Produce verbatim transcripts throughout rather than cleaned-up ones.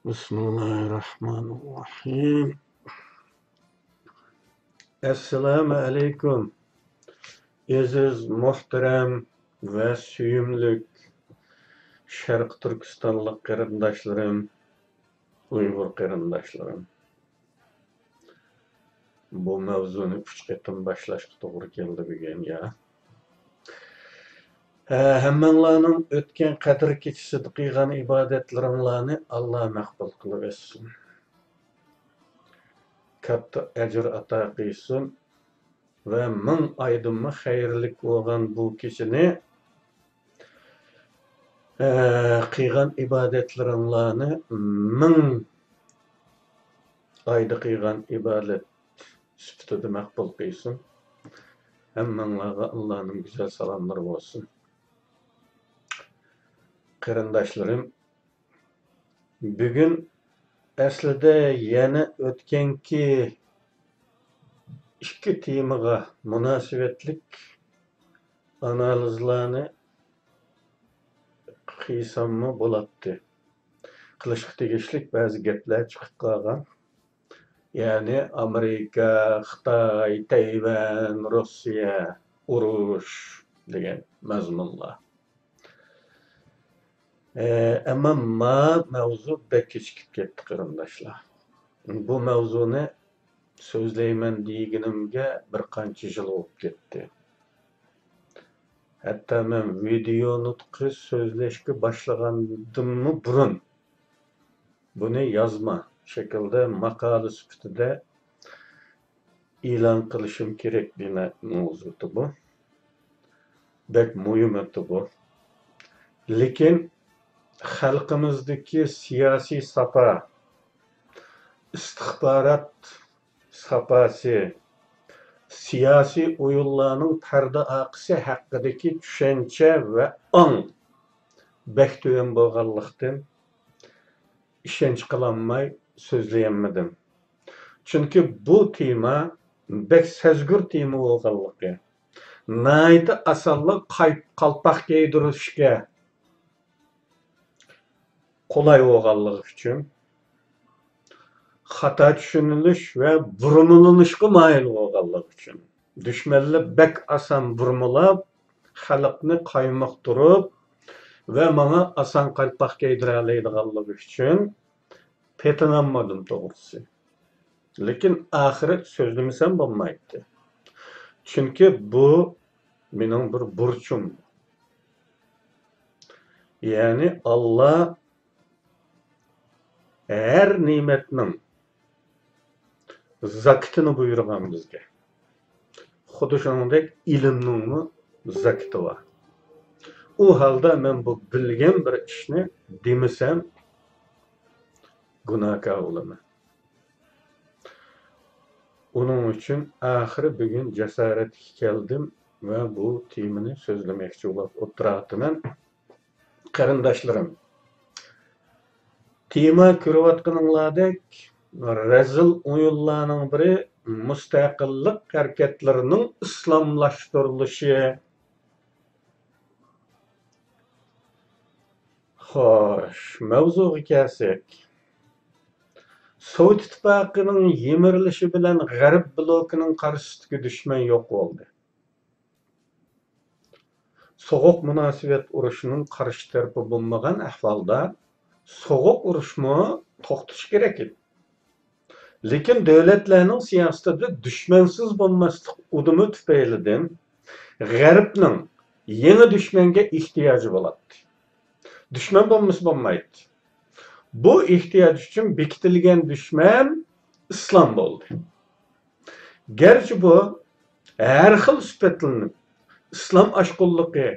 بىسمىللاھىررەھمانىررەھىم. ئەسسالامۇ ئەلەيكۇم، ئەزىز، مۇھتەرەم ۋە سۆيۈملۈك شەرقىي تۈركىستانلىق قېرىنداشلىرىم، ئۇيغۇر قېرىنداشلىرىم. بۇ مەۋزۇنى ئۈچ قېتىم باشلاشقا توغرا كەلدى بۈگۈن، يا. ھە، ھەممەڭلارنىڭ ئۆتكەن قەدىر كېچىسىدە قىلغان ئىبادەتلىرىڭلارنى ئاللا مەقبۇل قىلىۋەتسۇن. كاتتا ئەجىر ئاتا قىلسۇن ۋە مىڭ ئايدىنمۇ خەيرلىك بولغان بۇ كېچىنى، ئە، قىلغان ئىبادەتلىرىڭلارنى مىڭ ئايدا قىلغان ئىبادەت سۈپىتىدە مەقبۇل قىلسۇن. ھەممىڭلارغا ئاللانىڭ گۈزەل سالاملىرى بولسۇن. قېرىنداشلىرىم، بۈگۈن ئەسلىدە يەنە ئۆتكەنكى ئىككى تېمىغا مۇناسىۋەتلىك ئانالىزلارنى قىلساممۇ بولاتتى. قىلىشقا تېگىشلىك بەزى گەپلەر چىقىپ قالغان. يەنى ئامېرىكا، خىتاي، تەيۋەن، روسىيە، ئۇرۇش دېگەن مەزمۇنلار. ئەمما ما مەۋزۇ بەك كېچىكىپ كەتتى، قېرىنداشلار. بۇ مەۋزۇنى سۆزلەيمەن دېگىنىمگە بىر قانچە يىل بولۇپ كەتتى. ھەتتا مەن ۋىدېو نۇتقى سۆزلەشكە باشلىغاندىنمۇ بۇرۇن بۇنى يازما شەكىلدە ماقالە سۈپىتىدە ئېلان قىلىشىم كېرەك بىر مەۋزۇ بۇ. بەك مۇھىم بۇ. لېكىن خەلقىمىزدىكى سىياسىي ساپا، ئىستىخبارات ساپاسى، سىياسىي ئويۇنلارنىڭ پەردە ئارقىسى ھەققىدىكى چۈشەنچە ۋە ئاڭ بەك تۆۋەن بولغانلىقتىن، ئىشەنچ قىلالماي سۆزلىيەلمىدىم. چۈنكى بۇ تېما بەك سەزگۈر تېما بولغانلىقى، ناھايىتى ئاسانلا قاي-، قالپاق كىيدۈرۈشكە قولاي بولغانلىقى ئۈچۈن، خاتا چۈشىنىلىش ۋە بۇرمىلىنىشقا مايىل بولغانلىقى ئۈچۈن، دۈشمەنلەر بەك ئاسان بۇرمىلاپ، خەلقنى قايمۇقتۇرۇپ ۋە ماڭا ئاسان قالپاق كىيدۈرەلەيدىغانلىقى ئۈچۈن پېتىنالمىدىم توغرىسى. لېكىن ئاخىرى سۆزلىمىسەم بولمايتتى. چۈنكى بۇ مېنىڭ بىر بۇرچۇم. يەنى ئاللا ھەر نېمەتنىڭ زاكىتىنى بۇيرۇغان بىزگە. خۇددى شۇنىڭدەك ئىلىمنىڭمۇ زاكىتى بار. ئۇ ھالدا مەن بۇ بىلگەن بىر ئىشنى دېمىسەم، گۇناھكار بولىمەن. ئۇنىڭ ئۈچۈن ئاخىرى بۈگۈن جاسارەتكە كەلدىم ۋە بۇ تېمىنى سۆزلىمەكچى بولۇپ ئولتۇرۇۋاتىمەن. قېرىنداشلىرىم، تېما كۆرۈۋاتقىنىڭلاردەك، رەزىل ئويۇنلارنىڭ بىرى مۇستەقىللىق ھەرىكەتلىرىنىڭ ئىسلاملاشتۇرۇلۇشى. خوش، مەۋزۇغا كەلسەك، سوۋېت ئىتتىپاقىنىڭ يىمىرىلىشى بىلەن غەرب بلوكىنىڭ قارشىسىدىكى دۈشمەن يوق بولدى. سوغۇق مۇناسىۋەت ئۇرۇشىنىڭ قارشى تەرىپى بولمىغان ئەھۋالدا سوغۇق ئۇرۇشمۇ توختىشى كېرەك ئىدى. لېكىن دۆلەتلەرنىڭ سىياسىتىدە دۈشمەنسىز بولماسلىق ئۇدۇمى تۈپەيلىدىن غەربنىڭ يېڭى دۈشمەنگە ئېھتىياجى بولاتتى. دۈشمەن بولمىسا بولمايتتى. بۇ ئېھتىياج ئۈچۈن بېكىتىلگەن دۈشمەن ئىسلام بولدى. گەرچە بۇ ھەر خىل سۈپەتلىنىپ، ئىسلام ئاشقۇنلۇقى،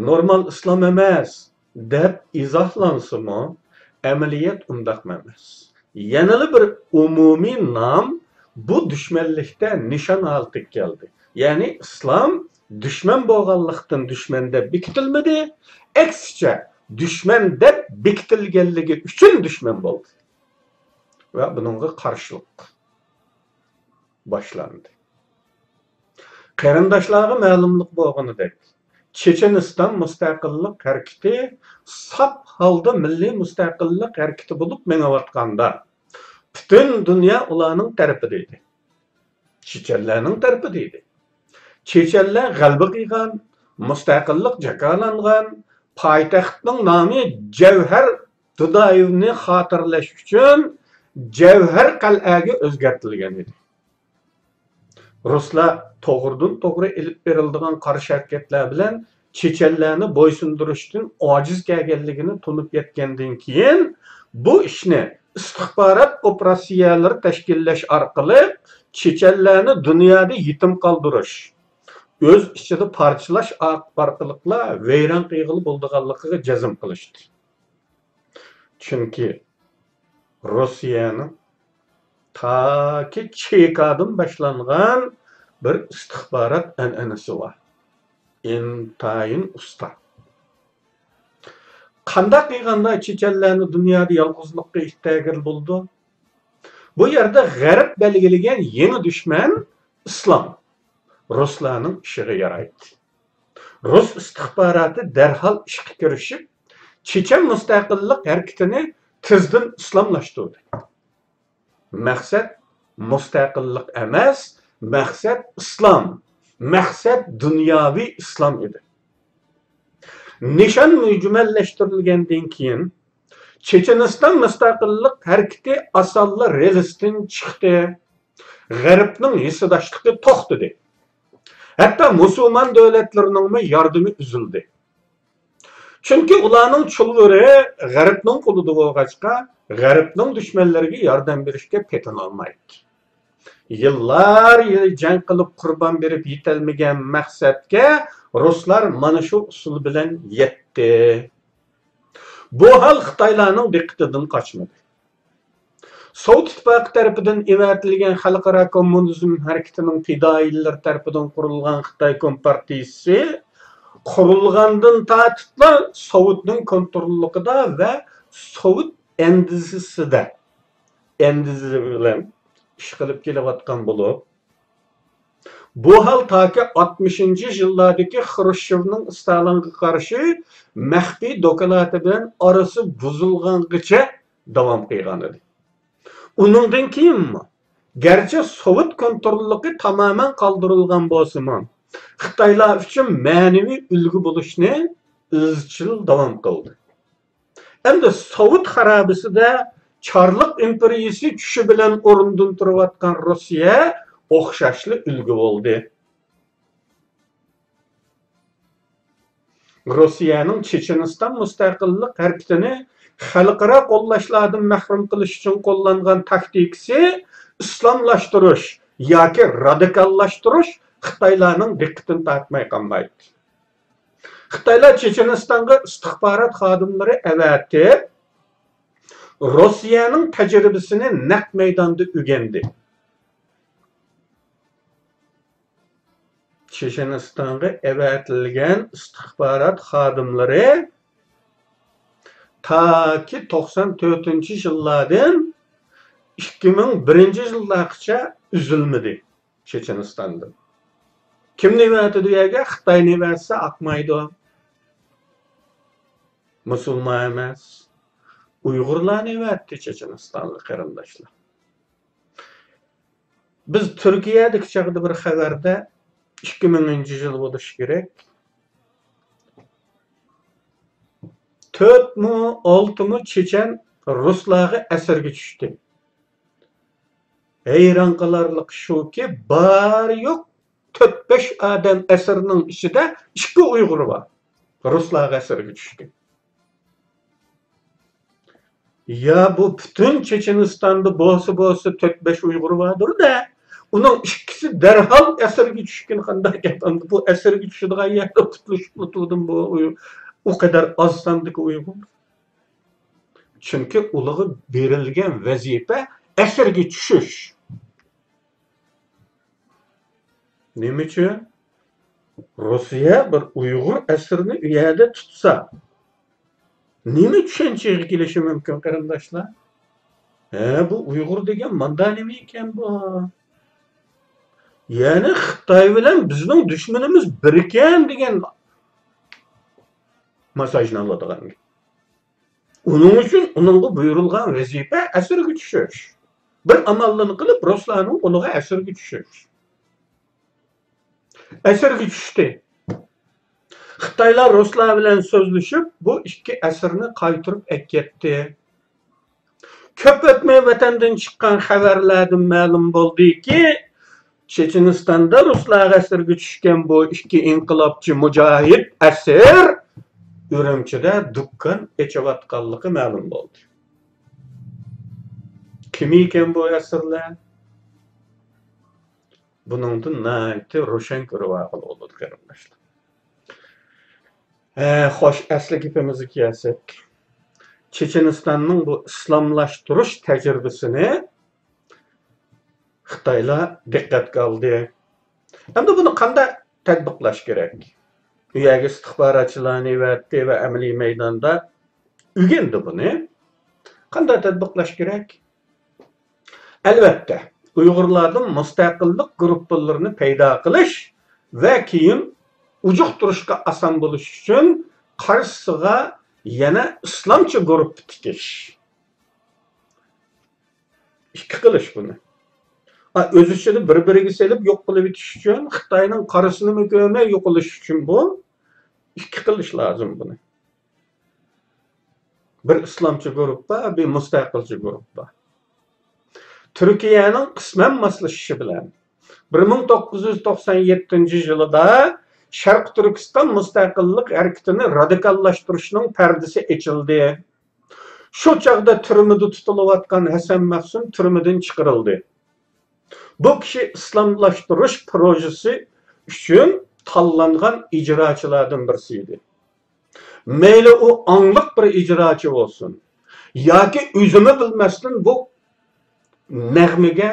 نورمال ئىسلام ئەمەس، دەپ ئىزاھلانسىمۇ، ئەمەلىيەت ئۇنداقمۇ ئەمەس. يەنىلا بىر ئومۇمىي نام بۇ دۈشمەنلىكتە نىشان ھالىتىگە كەلدى. يەنى ئىسلام دۈشمەن بولغانلىقتىن دۈشمەن دەپ بېكىتىلمىدى، ئەكسىچە، دۈشمەن دەپ بېكىتىلگەنلىكى ئۈچۈن دۈشمەن بولدى. ۋە بۇنىڭغا قارشىلىق باشلاندى. قېرىنداشلارغا مەلۇملۇق بولغىنىدەك، چېچېنىستان مۇستەقىللىق ھەرىكىتى ساپ ھالدا مىللىي مۇستەقىللىق ھەرىكىتى بولۇپ مېڭىۋاتقاندا، پۈتۈن دۇنيا ئۇلارنىڭ تەرىپىدە ئىدى. چېچەنلەرنىڭ تەرىپىدە ئىدى. چېچەنلەر غەلىبە قىلغان، مۇستەقىللىق جاكارلانغان، پايتەختنىڭ نامى جەۋھەر دۇدايېۋنى خاتىرىلەش ئۈچۈن جەۋھەر قەلئەگە ئۆزگەرتىلگەن ئىدى. رۇسلار توغرىدىن توغرا ئېلىپ بېرىلىدىغان قارشى ھەرىكەتلەر بىلەن چېچەنلەرنى بويسۇندۇرۇشتىن ئاجىز كەلگەنلىكىنى تونۇپ يەتكەندىن كېيىن، بۇ ئىشنى ئىستىخبارات ئوپېراتسىيەلىرى تەشكىللەش ئارقىلىق چېچەنلەرنى دۇنيادا يېتىم قالدۇرۇش، ئۆز ئىچىدە پارچىلاش ئارقىلىقلا ۋەيران قىلغىلى بولىدىغانلىقىغا جەزم قىلىشتى. چۈنكى رۇسىيەنىڭ تاكى چېكادىن باشلانغان بىر ئىستىخبارات ئەنئەنىسى بار. ئىنتايىن ئۇستا. قانداق قىلغاندا چېچەنلەرنى دۇنيادا يالغۇزلۇققا ئىتتەرگىلى بولىدۇ؟ بۇ يەردە غەرب بەلگىلىگەن يېڭى دۈشمەن ئىسلام رۇسلارنىڭ ئىشىغا يارايتتى. رۇس ئىستىخباراتى دەرھال ئىشقا كىرىشىپ، چېچەن مۇستەقىللىق ھەرىكىتىنى تېزدىن ئىسلاملاشتۇردى. مەقسەت مۇستەقىللىق ئەمەس، مەقسەت ئىسلام، مەقسەت دۇنياۋى ئىسلام ئىدى. نىشان مۈجمەللەشتۈرۈلگەندىن كېيىن، چېچېنىستان مۇستەقىللىق ھەرىكىتى ئاسانلا رېلىستىن چىقتى، غەربنىڭ ھېسداشلىقى توختىدى. ھەتتا مۇسۇلمان دۆلەتلىرىنىڭمۇ ياردىمى ئۈزۈلدى. چۈنكى ئۇلارنىڭ چۇلۋۇرى غەربنىڭ قولىدا بولغاچقا، غەربنىڭ دۈشمەنلىرىگە ياردەم بېرىشكە پېتىنالمايتتى. يىللار يىلى جەڭ قىلىپ قۇربان بېرىپ يېتەلمىگەن مەقسەتكە رۇسلار مانا شۇ ئۇسۇل بىلەن يەتتى. بۇ ھال خىتايلارنىڭ دىققىتىدىن قاچمىدى. سوۋېت ئىتتىپاقى تەرىپىدىن ئەۋەتىلگەن خەلقئارا كوممۇنىزم ھەرىكىتىنىڭ پىدائىيلىرى تەرىپىدىن قۇرۇلغان خىتاي كومپارتىيىسى قۇرۇلغاندىن تارتىپلا سوۋېتنىڭ كونتروللۇقىدا ۋە سوۋېت ئەندىزىسىدە، ئەندىزىسى بىلەن ئىش قىلىپ كېلىۋاتقان بولۇپ، بۇ ھال تاكى ئاتمىشىنچى يىللاردىكى خرۇشچېۋنىڭ ستالىنغا قارشى مەخپىي دوكلاتى بىلەن ئارىسى بۇزۇلغانغىچە داۋام قىلغانىدى. ئۇنىڭدىن كېيىنمۇ، گەرچە سوۋېت كونتروللۇقى تامامەن قالدۇرۇلغان بولسىمۇ، خىتايلار ئۈچۈن مەنىۋى ئۈلگە بولۇشنى ئىزچىل داۋام قىلدى. ئەمدى سوۋېت خارابىسىدە چارلىق ئىمپېرىيىسى چۈشى بىلەن ئورنىدىن تۇرۇۋاتقان روسىيە ئوخشاشلا ئۈلگە بولدى. روسىيەنىڭ چېچېنىستان مۇستەقىللىق ھەرىكىتىنى خەلقئارا قوللاشلاردىن مەھرۇم قىلىش ئۈچۈن قوللانغان تاكتىكىسى ئىسلاملاشتۇرۇش ياكى رادىكاللاشتۇرۇش خىتايلارنىڭ دىققىتىنى تارتماي قالمايتتى. خىتايلار چېچېنىستانغا ئىستىخبارات خادىملىرى ئەۋەتىپ، روسىيەنىڭ تەجرىبىسىنى نەق مەيداندا ئۆگەندى. چېچېنىستانغا ئەۋەتىلگەن ئىستىخبارات خادىملىرى تاكى توقسان تۆتىنچى يىللاردىن ئىككى مىڭ بىرىنچى يىللارغىچە ئۈزۈلمىدى. چېچېنىستاندىن. كىمنى ئەۋەتىدۇ يەرگە؟ خىتاينى ئەۋەتسە ئاقمايدۇ. مۇسۇلمان ئەمەس. ئۇيغۇرلارنى ئەۋەتتى چېچېنىستانغا قېرىنداشلار. بىز تۈركىيەدىكى چاغدا بىر خەۋەردە، ئىككى مىڭىنچى يىل بولۇشى كېرەك، تۆتمۇ، ئالتىمۇ چېچەن رۇسلارغا ئەسىرگە چۈشتى. ھەيران قالارلىق شۇكى، بار يوق تۆت بەش ئادەم ئەسىرنىڭ ئىچىدە ئىككى ئۇيغۇر بار. رۇسلارغا ئەسىرگە چۈشتى. يا بۇ پۈتۈن چېچېنىستاندا بولسا بولسا تۆت بەش ئۇيغۇر باردۇر-دە. ئۇنىڭ ئىككىسى دەرھال ئەسىرگە چۈشكىن قانداق گەپ؟ ئەمدى بۇ ئەسىرگە چۈشىدىغان يەردە تۇتۇلۇشۇپلا تۇردىمۇ بۇ ئۇ قەدەر ئاز ساندىكى ئۇيغۇر؟ چۈنكى ئۇلارغا بېرىلگەن ۋەزىپە ئەسىرگە چۈشۈش. نېمە ئۈچۈن؟ روسىيە بىر ئۇيغۇر ئەسىرنى ئۇ يەردە تۇتسا، نېمە چۈشەنچىگە كېلىشى مۇمكىن، قېرىنداشلار؟ ھە، بۇ ئۇيغۇر دېگەن ماندا نېمە ئىكەن بۇ؟ يەنى خىتاي بىلەن بىزنىڭ دۈشمىنىمىز بىر ئىكەن دېگەن ماساژنى ئالىدىغان. ئۇنىڭ ئۈچۈن ئۇنىڭغا بۇيرۇلغان ۋەزىپە ئەسىرگە چۈشۈش. بىر ئاماللىنى قىلىپ، رۇسلارنىڭ قولىغا ئەسىرگە چۈشۈش. ئەسىرگە چۈشتى. خىتايلار رۇسلار بىلەن سۆزلىشىپ، بۇ ئىككى ئەسىرنى قايتۇرۇپ ئەكەتتى. كۆپ ئۆتمەي ۋەتەندىن چىققان خەۋەرلەردىن مەلۇم بولدىكى، چېچېنىستاندا رۇسلارغا ئەسىرگە چۈشكەن بۇ ئىككى ئىنقىلابچى مۇجاھىد ئەسىر ئۈرۈمچىدە دۇكان ئېچىۋاتقانلىقى مەلۇم بولدى. كىم ئىكەن بۇ ئەسىرلەر؟ بۇنىڭدىن ناھايىتى روشەن كۆرۈۋالغىلى بولىدۇ، قېرىنداشلار. ھە، خوش، ئەسلى گېپىمىزگە كەلسەك، چېچېنىستاننىڭ بۇ ئىسلاملاشتۇرۇش تەجرىبىسىنى خىتايلار دىققەتكە ئالدى. ئەمدى بۇنى قانداق تەتبىقلاش كېرەك؟ ئۇ يەرگە ئىستىخباراتچىلارنى ئەۋەتتى ۋە ئەمەلىي مەيداندا ئۆگەندى بۇنى. قانداق تەتبىقلاش كېرەك؟ ئەلۋەتتە، ئۇيغۇرلاردىن مۇستەقىللىق گۇرۇپپىلىرىنى پەيدا قىلىش ۋە كېيىن ئۇجۇقتۇرۇشقا ئاسان بولۇش ئۈچۈن قارشىسىغا يەنە ئىسلامچە گۇرۇپپا تىكىش. ئىككى قىلىش بۇنى. ئا، ئۆز ئىچىدە بىر-بىرىگە سېلىپ يوق قىلىۋېتىش ئۈچۈن، خىتاينىڭ قارىسىنىمۇ كۆرمەي يوقىلىش ئۈچۈن بۇ ئىككى قىلىش لازىم بۇنى. بىر ئىسلامچى گۇرۇپپا، بىر مۇستەقىلچى گۇرۇپپا. تۈركىيەنىڭ قىسمەن ماسلىشىشى بىلەن، بىر مىڭ توققۇز يۈز توقسان يەتتىنچى يىلىدا شەرقىي تۈركىستان مۇستەقىللىق ھەرىكىتىنى رادىكاللاشتۇرۇشنىڭ پەردىسى ئېچىلدى. شۇ چاغدا تۈرمىدە تۇتۇلۇۋاتقان ھەسەن مەخسۇم تۈرمىدىن چىقىرىلدى. بۇ كىشى ئىسلاملاشتۇرۇش پروژىسى ئۈچۈن تاللانغان ئىجراچىلاردىن بىرسى ئىدى. مەيلى ئۇ ئاڭلىق بىر ئىجراچى بولسۇن ياكى ئۆزىمۇ بىلمەستىن بۇ نەغمىگە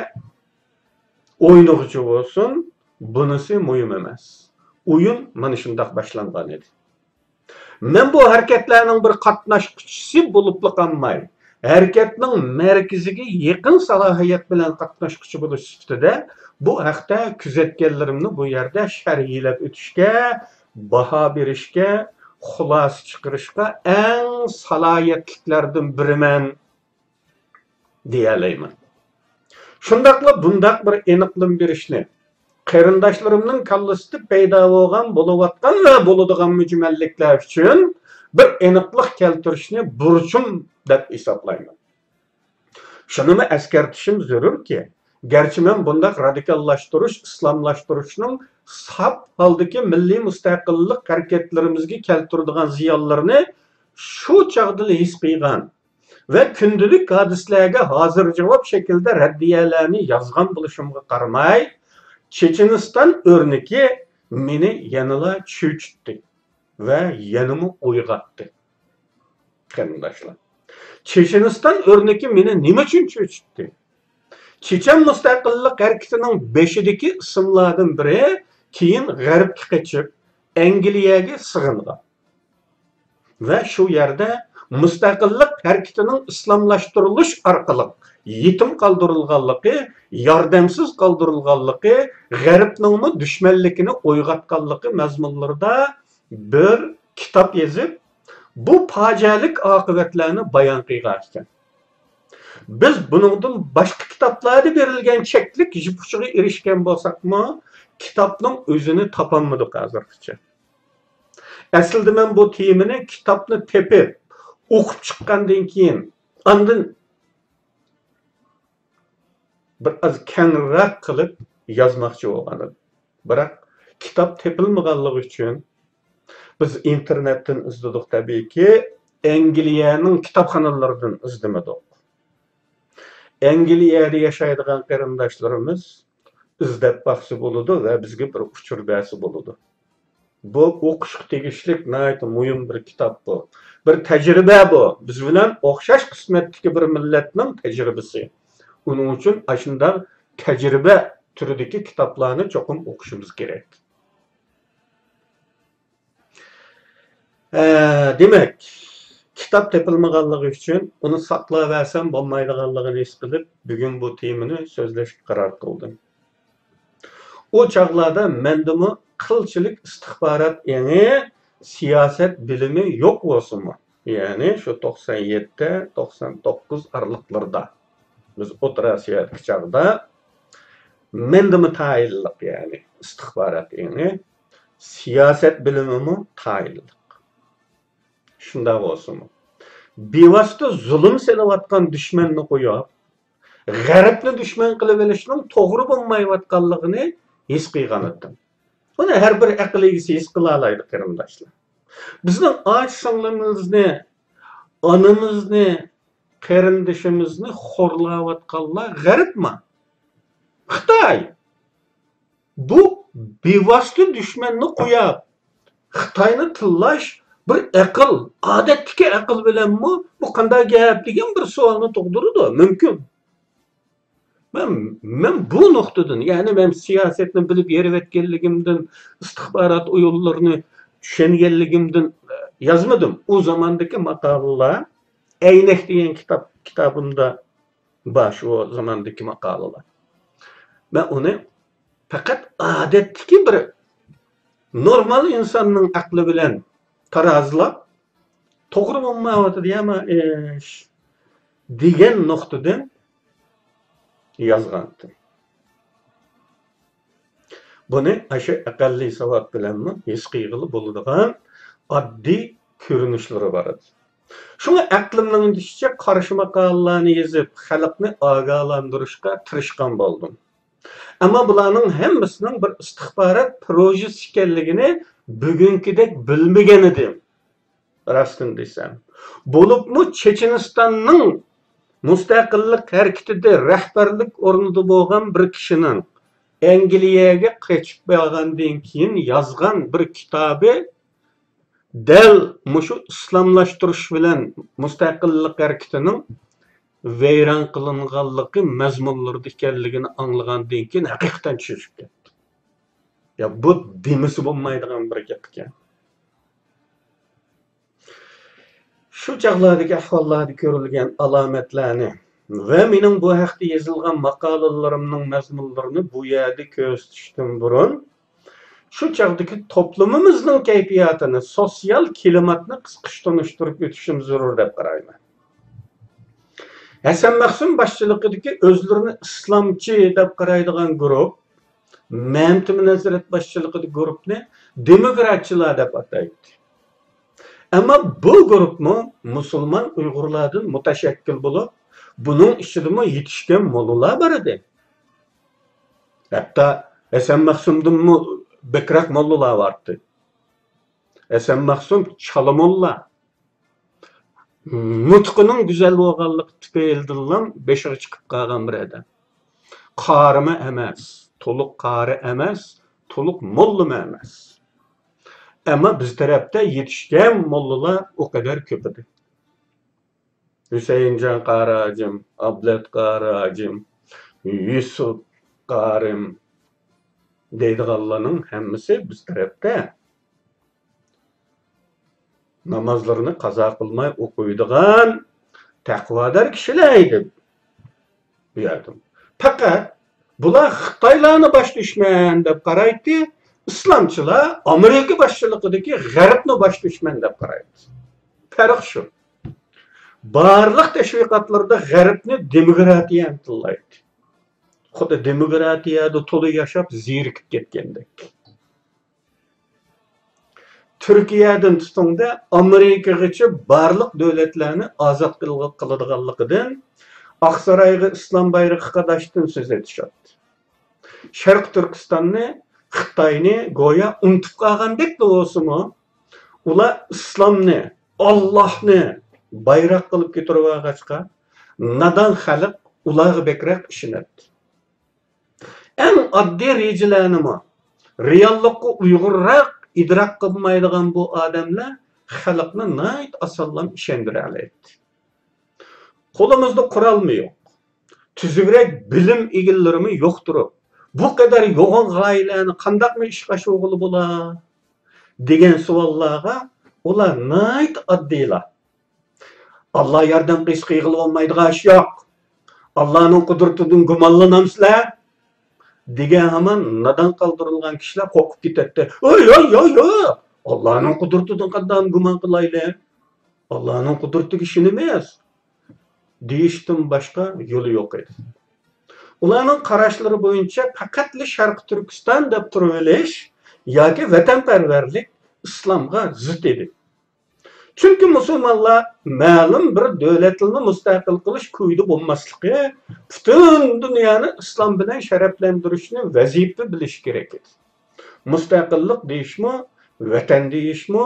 ئوينىغۇچى بولسۇن، بۇنىسى مۇھىم ئەمەس. ئويۇن مانا شۇنداق باشلانغان ئىدى. مەن بۇ ھەرىكەتلەرنىڭ بىر قاتناشقۇچىسى بولۇپلا قالماي، ھەرىكەتنىڭ مەركىزىگە يېقىن سالاھىيەت بىلەن قاتناشقۇچى بولۇش سۈپىتىدە بۇ ھەقتە كۆزەتكەنلىرىمنى بۇ يەردە شەرھلەپ ئۆتۈشكە، باھا بېرىشكە، خۇلاسە چىقىرىشقا ئەڭ سالاھىيەتلىكلەردىن بىرىمەن دېيەلەيمەن. شۇنداقلا بۇنداق بىر ئېنىقلىما بېرىشنى، قېرىنداشلىرىمنىڭ كاللىسىدا پەيدا بولغان، بولۇۋاتقان ۋە بولىدىغان مۈجمەللىكلەر ئۈچۈن بىر ئېنىقلىق كەلتۈرۈشنى بۇرچۇم دەپ ھېسابلايمەن. شۇنىمۇ ئەسكەرتىشىم زۆرۈركى، گەرچە مەن بۇنداق رادىكاللاشتۇرۇش، ئىسلاملاشتۇرۇشنىڭ ساپ ھالدىكى مىللىي مۇستەقىللىق ھەرىكەتلىرىمىزگە كەلتۈرىدىغان زىيانلىرىنى شۇ چاغدىلا ھېس قىلغان ۋە كۈندىلىك ھادىسىلەرگە ھازىر جاۋاب شەكلىدە رەددىيەلەرنى يازغان بولۇشۇمغا قارىماي، چېچېنىستان ئۆرنىكى مېنى يەنىلا چۆچۈتتى ۋە يەنىمۇ ئويغاتتى. قېرىنداشلار، چېچېنىستان ئۆرنىكى مېنى نېمە ئۈچۈن چۆچۈتتى؟ چېچەن مۇستەقىللىق ھەرىكىتىنىڭ بېشىدىكى ئىسىملاردىن بىرى كېيىن غەربكە قېچىپ، ئەنگلىيەگە سىغىنغان. ۋە شۇ يەردە مۇستەقىللىق ھەرىكىتىنىڭ ئىسلاملاشتۇرۇلۇش ئارقىلىق يېتىم قالدۇرۇلغانلىقى، ياردەمسىز قالدۇرۇلغانلىقى، غەربنىڭمۇ دۈشمەنلىكىنى ئويغاتقانلىقى مەزمۇنلىرىدا بىر كىتاب يېزىپ، بۇ پاجىئەلىك ئاقىۋەتلەرنى بايان قىلغان ئىكەن. بىز بۇنىڭدىن باشقا كىتابلاردا بېرىلگەن چەكلىك يىپ ئۇچىغا ئېرىشكەن بولساقمۇ، كىتابنىڭ ئۆزىنى تاپالمىدۇق ھازىرغىچە. ئەسلىدە مەن بۇ تېمىنى كىتابنى تېپىپ، ئوقۇپ چىققاندىن كېيىن، ئاندىن بىر ئاز كەڭرەك قىلىپ يازماقچى بولغان ئىدىم. بىراق، كىتاب تېپىلمىغانلىقى ئۈچۈن بىز ئىنتېرنېتتىن ئىزدىدۇق، تەبىئىيكى، ئەنگلىيەنىڭ كىتابخانىلىرىدىن ئىزدىمىدۇق. ئەنگلىيەدە ياشايدىغان قېرىنداشلىرىمىز ئىزدەپ باقسا بولىدۇ ۋە بىزگە بىر ئۇچۇر بەرسە بولىدۇ. بۇ ئوقۇشقا تېگىشلىك ناھايىتى مۇھىم بىر كىتاب بۇ. بىر تەجرىبە بۇ. بىز بىلەن ئوخشاش قىسمەتتىكى بىر مىللەتنىڭ تەجرىبىسى. ئۇنىڭ ئۈچۈن ئاشۇنداق تەجرىبە تۈرىدىكى كىتابلارنى چوقۇم ئوقۇشىمىز كېرەك. ھە، دېمەك، كىتاب تېپىلمىغانلىقى ئۈچۈن ئۇنى ساقلاۋەرسەم بولمايدىغانلىقىنى ھېس قىلىپ، بۈگۈن بۇ تېمىنى سۆزلەشكە قارار قىلدىم. ئۇ چاغلاردا مەندىمۇ قىلچىلىك ئىستىخبارات ئېڭى سىياسەت بىلىمى يوق بولسىمۇ، يەنى شۇ توقسان يەتتە، توقسان توققۇز ئارىلىقلىرىدا، بىز ئوتتۇرا ئاسىيادىكى چاغدا، مەندىمۇ تايىنلىق، يەنى ئىستىخبارات ئېڭى، سىياسەت بىلىمىمۇ تايىنلىق. شۇنداق بولسىمۇ، بىۋاسىتە زۇلۇم سېلىۋاتقان دۈشمەننى قويۇپ، غەربنى دۈشمەن قىلىۋېلىشنىڭ توغرا بولمايۋاتقانلىقىنى ھېس قىلغانىدىم. بۇنى ھەر بىر ئەقىل ئىگىسى ھېس قىلالايدۇ، قېرىنداشلار. بىزنىڭ ئاچا سىڭلىمىزنى، ئانىمىزنى، قېرىندىشىمىزنى خورلاۋاتقانلار غەربما؟ خىتاي! بۇ بىۋاسىتە دۈشمەننى قويۇپ، خىتاينى تىللاش بىر ئەقىل، ئادەتتىكى ئەقىل بىلەنمۇ بۇ قانداق گەپ دېگەن بىر سوئالنى تۇغدۇرىدۇ. مۇمكىن. مەن، مەن بۇ نۇقتىدىن، يەنى مەن سىياسەتنى بىلىپ يېرىۋەتكەنلىكىمدىن، ئىستىخبارات ئويۇنلىرىنى چۈشەنگەنلىكىمدىن يازمىدىم. ئۇ زاماندىكى ماقالىلەر، ئەينەك دېگەن كىتاب، كىتابىمدا بار شۇ زاماندىكى ماقالىلەر. مەن ئۇنى پەقەت ئادەتتىكى بىر نورمال ئىنساننىڭ ئەقلى بىلەن تارازىلاپ، توغرا بولمايۋاتىدۇ يا ما ئىش دېگەن نۇقتىدىن يازغانتىم. بۇنى ئاشۇ ئەقەللىي ساۋات بىلەنمۇ ھېس قىلغىلى بولىدىغان ئاددىي كۆرۈنۈشلىرى بار ئىدى. شۇڭا ئەقلىمنىڭ يېتىشىچە قارشى ماقالىلەرنى يېزىپ، خەلقنى ئاگاھلاندۇرۇشقا تىرىشقان بولدۇم. ئەمما بۇلارنىڭ ھەممىسىنىڭ بىر ئىستىخبارات پروژىسى ئىكەنلىكىنى بۈگۈنكىدەك بىلمىگەنىدىم، راستىنى دېسەم. بولۇپمۇ چېچېنىستاننىڭ مۇستەقىللىق ھەرىكىتىدە رەھبەرلىك ئورنىدا بولغان بىر كىشىنىڭ ئەنگلىيەگە قېچىپ بارغاندىن كېيىن يازغان بىر كىتابى دەل مۇشۇ ئىسلاملاشتۇرۇش بىلەن مۇستەقىللىق ھەرىكىتىنىڭ ۋەيران قىلىنغانلىقى مەزمۇنلىرىدا ئىكەنلىكىنى ئاڭلىغاندىن كېيىن ھەقىقەتەن چۆچۈپ كەتتىم. يا، بۇ دېمىسە بولمايدىغان بىر گەپ ئىكەن. شۇ چاغلاردىكى ئەھۋاللاردا كۆرۈلگەن ئالامەتلەرنى ۋە مېنىڭ بۇ ھەقتە يېزىلغان ماقالىلىرىمنىڭ مەزمۇنلىرىنى بۇ يەردە كۆرسىتىشتىن بۇرۇن، شۇ چاغدىكى توپلىمىمىزنىڭ كەيپىياتىنى، سوتسىيال كىلىماتنى قىسقىچە تونۇشتۇرۇپ ئۆتۈشۈم زۆرۈر دەپ قارايمەن. ھەسەن مەخسۇم باشچىلىقىدىكى ئۆزلىرىنى ئىسلامچى دەپ قارايدىغان گۇرۇپ، مەمتىمىن ھەزرەت باشچىلىقىدىكى گۇرۇپنى دېموكراتچىلار دەپ ئاتايتتى. ئەمما بۇ گۇرۇپمۇ مۇسۇلمان ئۇيغۇرلاردىن مۇتەشەككىل بولۇپ، بۇنىڭ ئىچىدىمۇ يېتىشكەن موللىلار بار ئىدى. ھەتتا ھەسەن مەخسۇمدىنمۇ بەكرەك موللىلار بارتى. ھەسەن مەخسۇم چالا موللا. نۇتقىنىڭ گۈزەل بولغانلىقى تۈپەيلىدىنلا بېشىغا چىقىپ قالغان بىر ئادەم. قارىمۇ ئەمەس، تولۇق قارى ئەمەس، تولۇق موللىمۇ ئەمەس. ئەمما بىز تەرەپتە يېتىشكەن موللىلار ئۇ قەدەر كۆپ ئىدى. ھۈسەيىنجان قارى ھاجىم، ئابلەت قارى ھاجىم، يۈسۈپ قارىم دەيدىغانلارنىڭ ھەممىسى بىز تەرەپتە نامازلىرىنى قازا قىلماي ئوقۇيدىغان تەقۋادار كىشىلەر ئىدى بۇ يەردە. پەقەت بۇلار خىتايلارنى باش دۈشمەن دەپ قارايتتى، ئىسلامچىلار ئامېرىكا باشچىلىقىدىكى غەربنى باش دۈشمەن دەپ قارايتتى. پەرق شۇ. بارلىق تەشۋىقاتلىرىدا غەربنى دېموكراتىيەنى تىللايتتى. خۇددى دېموكراتىيەدە تولا ياشاپ زېرىكىپ كەتكەندەك. تۈركىيەدىن تۇتۇڭ دە ئامېرىكىغىچە بارلىق دۆلەتلەرنى ئازاد قىلغ-، قىلىدىغانلىقىدىن، ئاقسارايغا ئىسلام بايرىقى قاداشتىن سۆز ئېتىشاتتى. شەرقىي تۈركىستاننى، خىتاينى گويا ئۇنتۇپ قالغاندەكلا بولسىمۇ، ئۇلار ئىسلامنى، ئاللاھنى بايراق قىلىپ كۆتۈرۈۋالغاچقا، نادان خەلق ئۇلارغا بەكرەك ئىشىنەتتى. ئەڭ ئاددىي رېجىلەرنىمۇ رېئاللىققا ئۇيغۇنراق ئىدراك قىلمايدىغان بۇ ئادەملەر خەلقنى ناھايىتى ئاسانلا ئىشەندۈرەلەيتتى. قولىمىزدا قورالمۇ يوق، تۈزۈكرەك بىلىم ئىگىلىرىمۇ يوق تۇرۇپ، بۇ قەدەر يوغان غايىلەرنى قانداقمۇ ئىشقا ئاشۇرغىلى بولا؟ دېگەن سوئاللارغا ئۇلار ناھايىتى ئاددىيلا، ئاللا ياردەم قىلسا قىلغىلى بولمايدىغان ئىش يوق. ئاللانىڭ قۇدرىتىدىن گۇمانلىنامسىلەر؟ دېگەن ھامان نادان قالدۇرۇلغان كىشىلەر قورقۇپ كېتەتتى. يوق، يوق، يوق، يوق. ئاللانىڭ قۇدرىتىدىن قانداق گۇمان قىلايلى؟ ئاللانىڭ قۇدرىتىگە ئىشىنىمىز، دېيىشتىن باشقا يولى يوق ئىدى. ئۇلارنىڭ قاراشلىرى بويىچە پەقەتلا شەرقىي تۈركىستان دەپ تۇرۇۋېلىش ياكى ۋەتەنپەرۋەرلىك ئىسلامغا زىت ئىدى. چۈنكى مۇسۇلمانلار مەلۇم بىر دۆلەتنى مۇستەقىل قىلىش كويىدا بولماسلىقى، پۈتۈن دۇنيانى ئىسلام بىلەن شەرەپلەندۈرۈشنى ۋەزىپە بىلىشى كېرەك ئىدى. مۇستەقىللىق دېيىشمۇ، ۋەتەن دېيىشمۇ،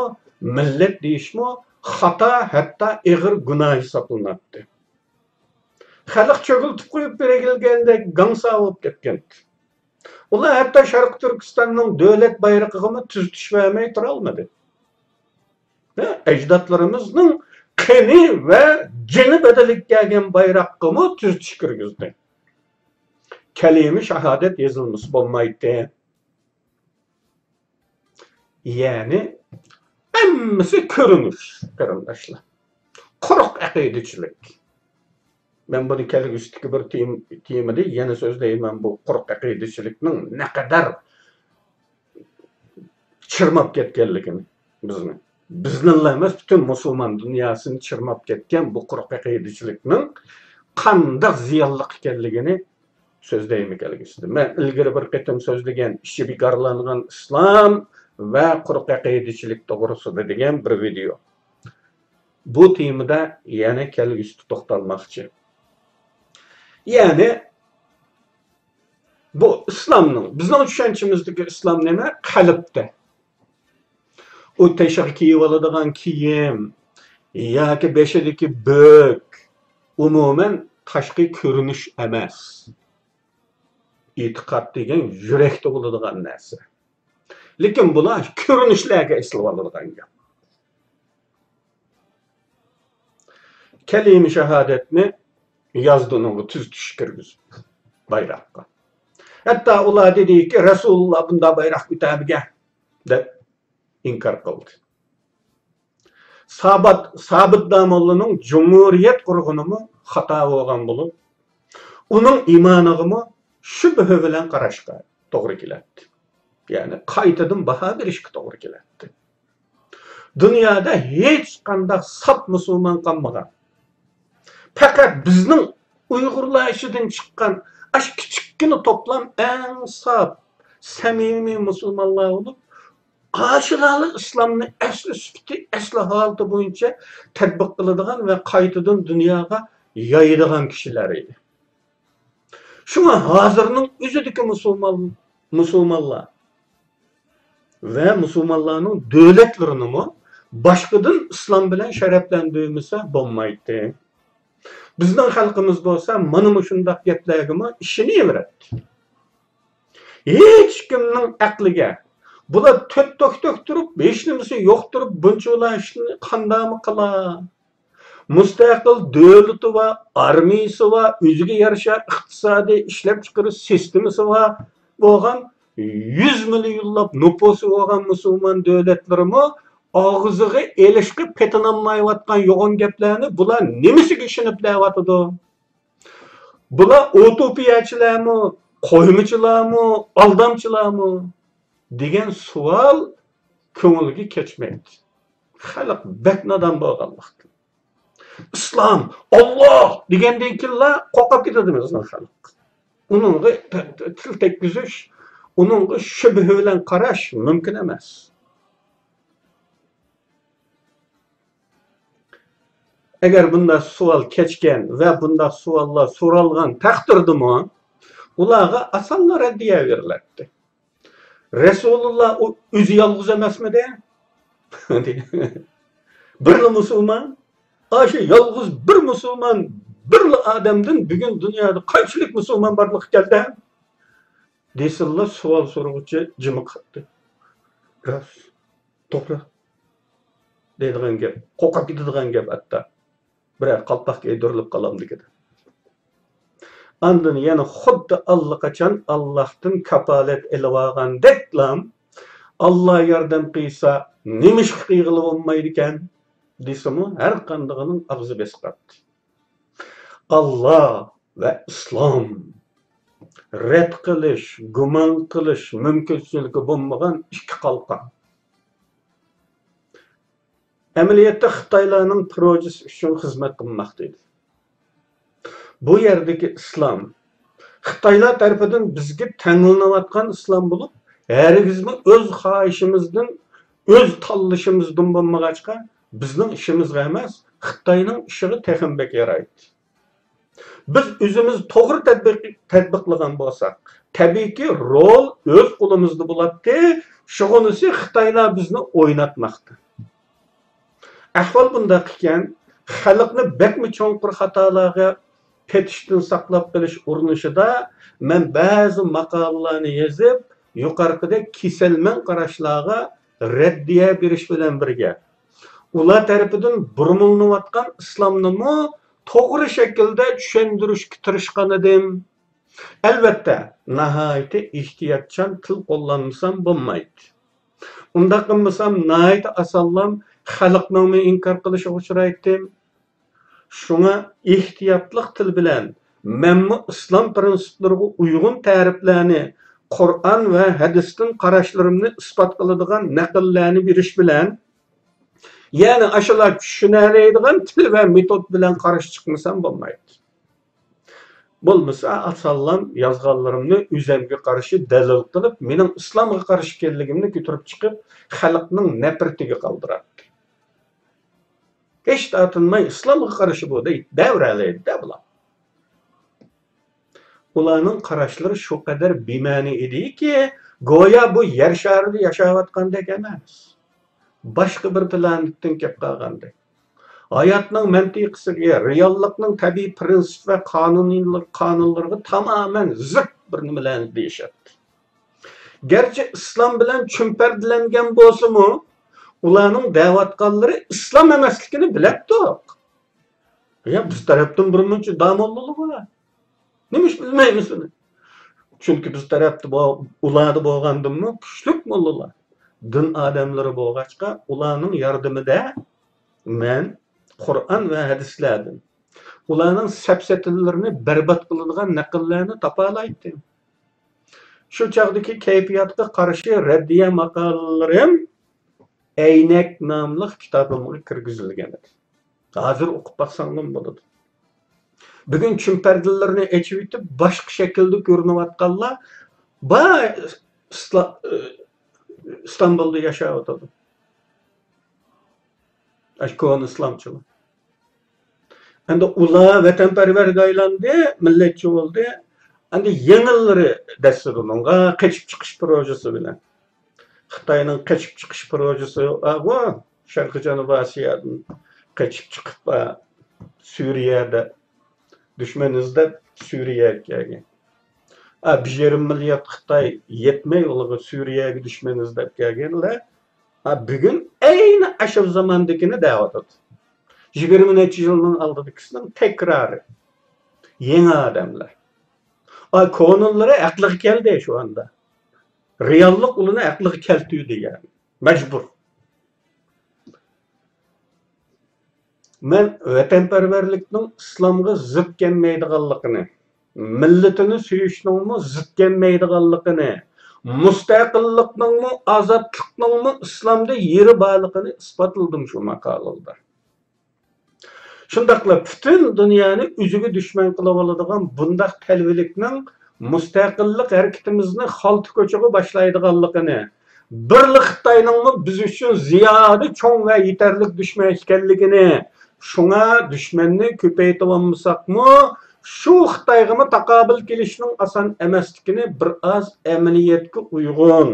مىللەت دېيىشمۇ خاتا، ھەتتا ئېغىر گۇناھ ھېسابلىناتتى. خەلق چۆگۈلتۈپ قويۇپ بېرىلگەندەك گاڭسا بولۇپ كەتكەنىدى. ئۇلار ھەتتا شەرقىي تۈركىستاننىڭ دۆلەت بايرىقىغىمۇ تۈزىتىش بەرمەي تۇرالمىدى. ھە، ئەجدادلىرىمىزنىڭ قېنى ۋە جېنى بەدىلىگە كەلگەن بايراققىمۇ تۈزىتىش كىرگۈزدى. كەلىمە شاھادەت يېزىلمىسا بولمايتتى. يەنى ھەممىسى كۆرۈنۈش، قېرىنداشلار. قۇرۇق ئەقىدىچىلىك. مەن بۇنى كەلگۈسىدىكى بىر تېم-، تېمىدا يەنە سۆزلەيمەن، بۇ قۇرۇق ئەقىدىچىلىكنىڭ نەقەدەر چىرماپ كەتكەنلىكىنى بىزنى. بىزنىلا ئەمەس، پۈتۈن مۇسۇلمان دۇنياسىنى چىرماپ كەتكەن بۇ قۇرۇق ئەقىدىچىلىكنىڭ قانداق زىيانلىق ئىكەنلىكىنى سۆزلەيمەن كەلگۈسىدە. مەن ئىلگىرى بىر قېتىم سۆزلىگەن ئىچى بىكارلانغان ئىسلام ۋە قۇرۇق ئەقىدىچىلىك توغرىسىدا دېگەن بىر ۋىدېئو. بۇ تېمىدا يەنە كەلگۈسىدە توختالماقچى. يەنى بۇ ئىسلامنىڭ، بىزنىڭ چۈشەنچىمىزدىكى ئىسلام نېمە؟ قەلبتە. ئۇ تېشىغا كىيىۋالىدىغان كىيىم ياكى بېشىدىكى بۆك، ئومۇمەن تاشقى كۆرۈنۈش ئەمەس. ئېتىقاد دېگەن يۈرەكتە بولىدىغان نەرسە. لېكىن بۇلار كۆرۈنۈشلەرگە ئېسىلىۋالىدىغان گەپ. كەلىمە شاھادەتنى يازدى ئۇنىڭغا تۈزىتىش كىرگۈزۈپ بايراققا. ھەتتا ئۇلار دېدىكى، رەسۇلۇللا بۇنداق بايراق كۆتەرمىگەن دەپ ئىنكار قىلدى. سابات-، سابىت داموللىنىڭ جۇمھۇرىيەت قۇرغىنىمۇ خاتا بولغان بولۇپ، ئۇنىڭ ئىمانىغىمۇ شۈبھە بىلەن قاراشقا توغرا كېلەتتى. يەنى قايتىدىن باھا بېرىشكە توغرا كېلەتتى. دۇنيادا ھېچقانداق ساپ مۇسۇلمان قالمىغان. پەقەت بىزنىڭ ئۇيغۇرلار ئىچىدىن چىققان ئاشۇ كىچىككىنە توپلام ئەڭ ساپ، سەمىمىي مۇسۇلمانلار بولۇپ، ئاشۇلارلا ئىسلامنى ئەسلى سۈپىتى، ئەسلى ھالىتى بويىچە تەتبىق قىلىدىغان ۋە قايتىدىن دۇنياغا يايىدىغان كىشىلەر ئىدى. شۇڭا ھازىرنىڭ ئۆزىدىكى مۇسۇلمان، مۇسۇلمانلار ۋە مۇسۇلمانلارنىڭ دۆلەتلىرىنىمۇ باشقىدىن ئىسلام بىلەن شەرەپلەندۈرمىسە بولمايتتى. بىزنىڭ خەلقىمىز بولسا مانا مۇشۇنداق گەپلەرگىمۇ ئىشىنىۋېرەتتى. ھېچكىمنىڭ ئەقلىگە، بۇلار تۆت تۆكتۈرۈپ، ھېچنېمىسى يوق تۇرۇپ، بۇنچىۋالا ئىشنى قانداقمۇ قىلا؟ مۇستەقىل دۆلىتى بار، ئارمىيىسى بار، ئۆزىگە يارىشا ئىقتىسادىي ئىشلەپچىقىرىش سىستېمىسى بار بولغان، يۈز مىليونلاپ نوپۇسى بولغان مۇسۇلمان دۆلەتلىرىمۇ ئاغزىغا ئېلىشقا پېتىنالمايۋاتقان يوغان گەپلەرنى بۇلار نېمىسىگە ئىشىنىپ دەۋاتىدۇ؟ بۇلار ئۇتوپىيەچىلەرمۇ، قويمىچىلارمۇ، ئالدامچىلارمۇ دېگەن سوئال كۆڭۈلگە كەچمەيدۇ. خەلق بەك نادان بولغانلىقتىن. ئىسلام، ئاللا دېگەندىن كېيىنلا قورقۇپ كېتىدۇ بىزنىڭ خەلق. ئۇنىڭغا تىل تەگكۈزۈش، ئۇنىڭغا شۈبھە بىلەن قاراش مۇمكىن ئەمەس. ئەگەر بۇنداق سوئال كەچكەن ۋە بۇنداق سوئاللار سورالغان تەقدىردىمۇ، ئۇلارغا ئاسانلا رەددىيە بېرىلەتتى. رەسۇلۇللا ئۇ ئۆزى يالغۇز ئەمەسمىدى؟ بىرلا مۇسۇلمان، ئاشۇ يالغۇز بىر مۇسۇلمان، بىرلا ئادەمدىن بۈگۈن دۇنيادا قانچىلىك مۇسۇلمان بارلىققا كەلدى؟ دېسىلا سوئال سورىغۇچى جىمىپ قاپتۇ. راست، توغرا دەيدىغان گەپ، قورقۇپ كېتىدىغان گەپ ھەتتا. بىرەر قالپاق كىيدۈرۈلۈپ قالامدىكىن. ئاندىن يەنە خۇددى ئاللىقاچان ئاللاھتىن كاپالەت ئېلىۋالغاندەكلا، ئاللا ياردەم قىلسا نېمىشقا قىلغىلى بولمايدىكەن دېسىمۇ، ھەر قاندىقىنىڭ ئاغزى بېسىقاتتى. ئاللا ۋە ئىسلام، رەت قىلىش، گۇمان قىلىش مۇمكىنچىلىكى بولمىغان ئىككى قالقان. ئەمەلىيەتتە خىتايلارنىڭ پروژىسى ئۈچۈن خىزمەت قىلماقتا ئىدى. بۇ يەردىكى ئىسلام خىتايلار تەرىپىدىن بىزگە تەڭلىنىۋاتقان ئىسلام بولۇپ، ھەرگىزمۇ ئۆز خاھىشىمىزدىن، ئۆز تاللىشىمىزدىن بولمىغاچقا، بىزنىڭ ئىشىمىزغا ئەمەس، خىتاينىڭ ئىشىغا تېخىمۇ بەك يارايتتى. بىز ئۆزىمىز توغرا تەتبىق-، تەتبىقلىغان بولساق، تەبىئىيكى، رول ئۆز قولىمىزدا بولاتتى، شۇغىنىسى خىتايلار بىزنى ئويناتماقتا. ئەھۋال بۇنداق ئىكەن، خەلقنى بەكمۇ چوڭقۇر خاتالارغا پېتىشتىن ساقلاپ قېلىش ئۇرۇنۇشىدا مەن بەزى ماقالىلارنى يېزىپ، يۇقىرىقىدەك كېسەلمەن قاراشلارغا رەددىيە بېرىش بىلەن بىرگە، ئۇلار تەرىپىدىن بۇرمىلىنىۋاتقان ئىسلامنىمۇ توغرا شەكىلدە چۈشەندۈرۈشكە تىرىشقانىدىم. ئەلۋەتتە، ناھايىتى ئېھتىياتچان تىل قوللانمىسام بولمايتتى. ئۇنداق قىلمىسام، ناھايىتى ئاسانلام خەلقنىڭمۇ ئىنكار قىلىشىغا ئۇچرايتتىم. شۇڭا ئېھتىياتلىق تىل بىلەن مەنمۇ ئىسلام پىرىنسىپلىرىغا ئۇيغۇن تەرىپلەرنى، قۇرئان ۋە ھەدىستىن قاراشلىرىمنى ئىسپات قىلىدىغان نەقىللەرنى بېرىش بىلەن، يەنى ئاشۇلار چۈشىنەلەيدىغان تىل ۋە مېتود بىلەن قارشى چىقمىسام بولمايدۇ. بولمىسا، ئاسانلام يازغانلىرىمنى ئۆزەمگە قارشى دەلىل قىلىپ، مېنىڭ ئىسلامغا قارشى ئىكەنلىكىمنى كۆتۈرۈپ چىقىپ، خەلقنىڭ نەپرىتىگە قالدۇراتتى. ھېچ تارتىنماي، ئىسلامغا قارشى بۇ دەي دەۋرەلەيدۇ-دە بۇلار. ئۇلارنىڭ قاراشلىرى شۇ قەدەر بىمەنە ئىدىكى، گويا بۇ يەر شارىدا ياشاۋاتقاندەك ئەمەس. باشقا بىر پلانېتتىن كېلىپ قالغاندەك. ھاياتنىڭ مەنتىقىسىگە، رېئاللىقنىڭ تەبىئىي پىرىنسىپ ۋە قانۇنىيلىق-، قانۇنلىرىغا تامامەن زىت بىر نېمىلەرنى دېيىشەتتى. گەرچە ئىسلام بىلەن چۈمپەردىلەنگەن بولسىمۇ، ئۇلارنىڭ دەۋاتقانلىرى ئىسلام ئەمەسلىكىنى بىلەتتۇق. يا، بىز تەرەپتىن بىر مۇنچە داموللىلار بار. نېمە ئۈچۈن بىلمەيمىز ئۇنى؟ چۈنكى بىز تەرەپتە بو-، ئۇلاردا بولغاندىنمۇ كۈچلۈك موللىلار، دىن ئادەملىرى بولغاچقا، ئۇلارنىڭ ياردىمىدە مەن قۇرئان ۋە ھەدىسلەردىن، ئۇلارنىڭ سەپسەتىلىرىنى بەربات قىلىدىغان نەقىللەرنى تاپالايتتىم. شۇ چاغدىكى كەيپىياتقا قارشى رەددىيە ماقالىلىرىم ئەينەك ناملىق كىتابىمغا كىرگۈزۈلگەن ئىدى. ھازىر ئوقۇپ باقساڭلارمۇ بولىدۇ. بۈگۈن چۈمپەردىلىرىنى ئېچىۋېتىپ، باشقا شەكىلدە كۆرۈنۈۋاتقانلار بار، ئىسلا-، ئىستانبۇلدا ياشاۋاتىدۇ. ئاشۇ كونا ئىسلامچىلار. ئەمدى ئۇلار ۋەتەنپەرۋەرگە ئايلاندى، مىللەتچى بولدى. ئەمدى يېڭىلىرى دەسسىدى بۇنىڭغا، قېچىپ چىقىش پروژىسى بىلەن. خىتاينىڭ قېچىپ چىقىش پروژىسى بارغۇ، شەرقىي جەنۇبىي ئاسىيادىن قېچىپ چىقىپ، ئا، سۈرىيەدە دۈشمەن ئىزدەپ سۈرىيەگە كەلگەن. ئا، بىر يېرىم مىليارد خىتاي يەتمەي ئۇلارغا سۈرىيەگە دۈشمەن ئىزدەپ كەلگەنلەر، ئا، بۈگۈن ئەينى ئاشۇ زاماندىكىنى دەۋاتىدۇ. يىگىرمە نەچچە يىلنىڭ ئالدىدىكىسىنىڭ تەكرارى. يېڭى ئادەملەر. ئا، كونىلىرى ئەقلىگە كەلدى شۇ ئاندا. رېئاللىق ئۇلارنى ئەقلىگە كەلتۈردى، يەنى. مەجبۇر. مەن ۋەتەنپەرۋەرلىكنىڭ ئىسلامغا زىت كەلمەيدىغانلىقىنى، مىللىتىنى سۆيۈشنىڭمۇ زىت كەلمەيدىغانلىقىنى، مۇستەقىللىقنىڭمۇ، ئازادلىقنىڭمۇ ئىسلامدا يېرى بارلىقىنى ئىسپاتلىدىم شۇ ماقالىلەردە. شۇنداقلا پۈتۈن دۇنيانى ئۆزىگە دۈشمەن قىلىۋالىدىغان بۇنداق تەلۋىلىكنىڭ مۇستەقىللىق ھەرىكىتىمىزنى خالتا كوچىغا باشلايدىغانلىقىنى، بىرلا خىتاينىڭمۇ بىز ئۈچۈن زىيادە چوڭ ۋە يېتەرلىك دۈشمەن ئىكەنلىكىنى، شۇڭا دۈشمەننى كۆپەيتىۋالمىساقمۇ، شۇ خىتايغىمۇ تاقابىل كېلىشنىڭ ئاسان ئەمەسلىكىنى بىر ئاز ئەمەلىيەتكە ئۇيغۇن،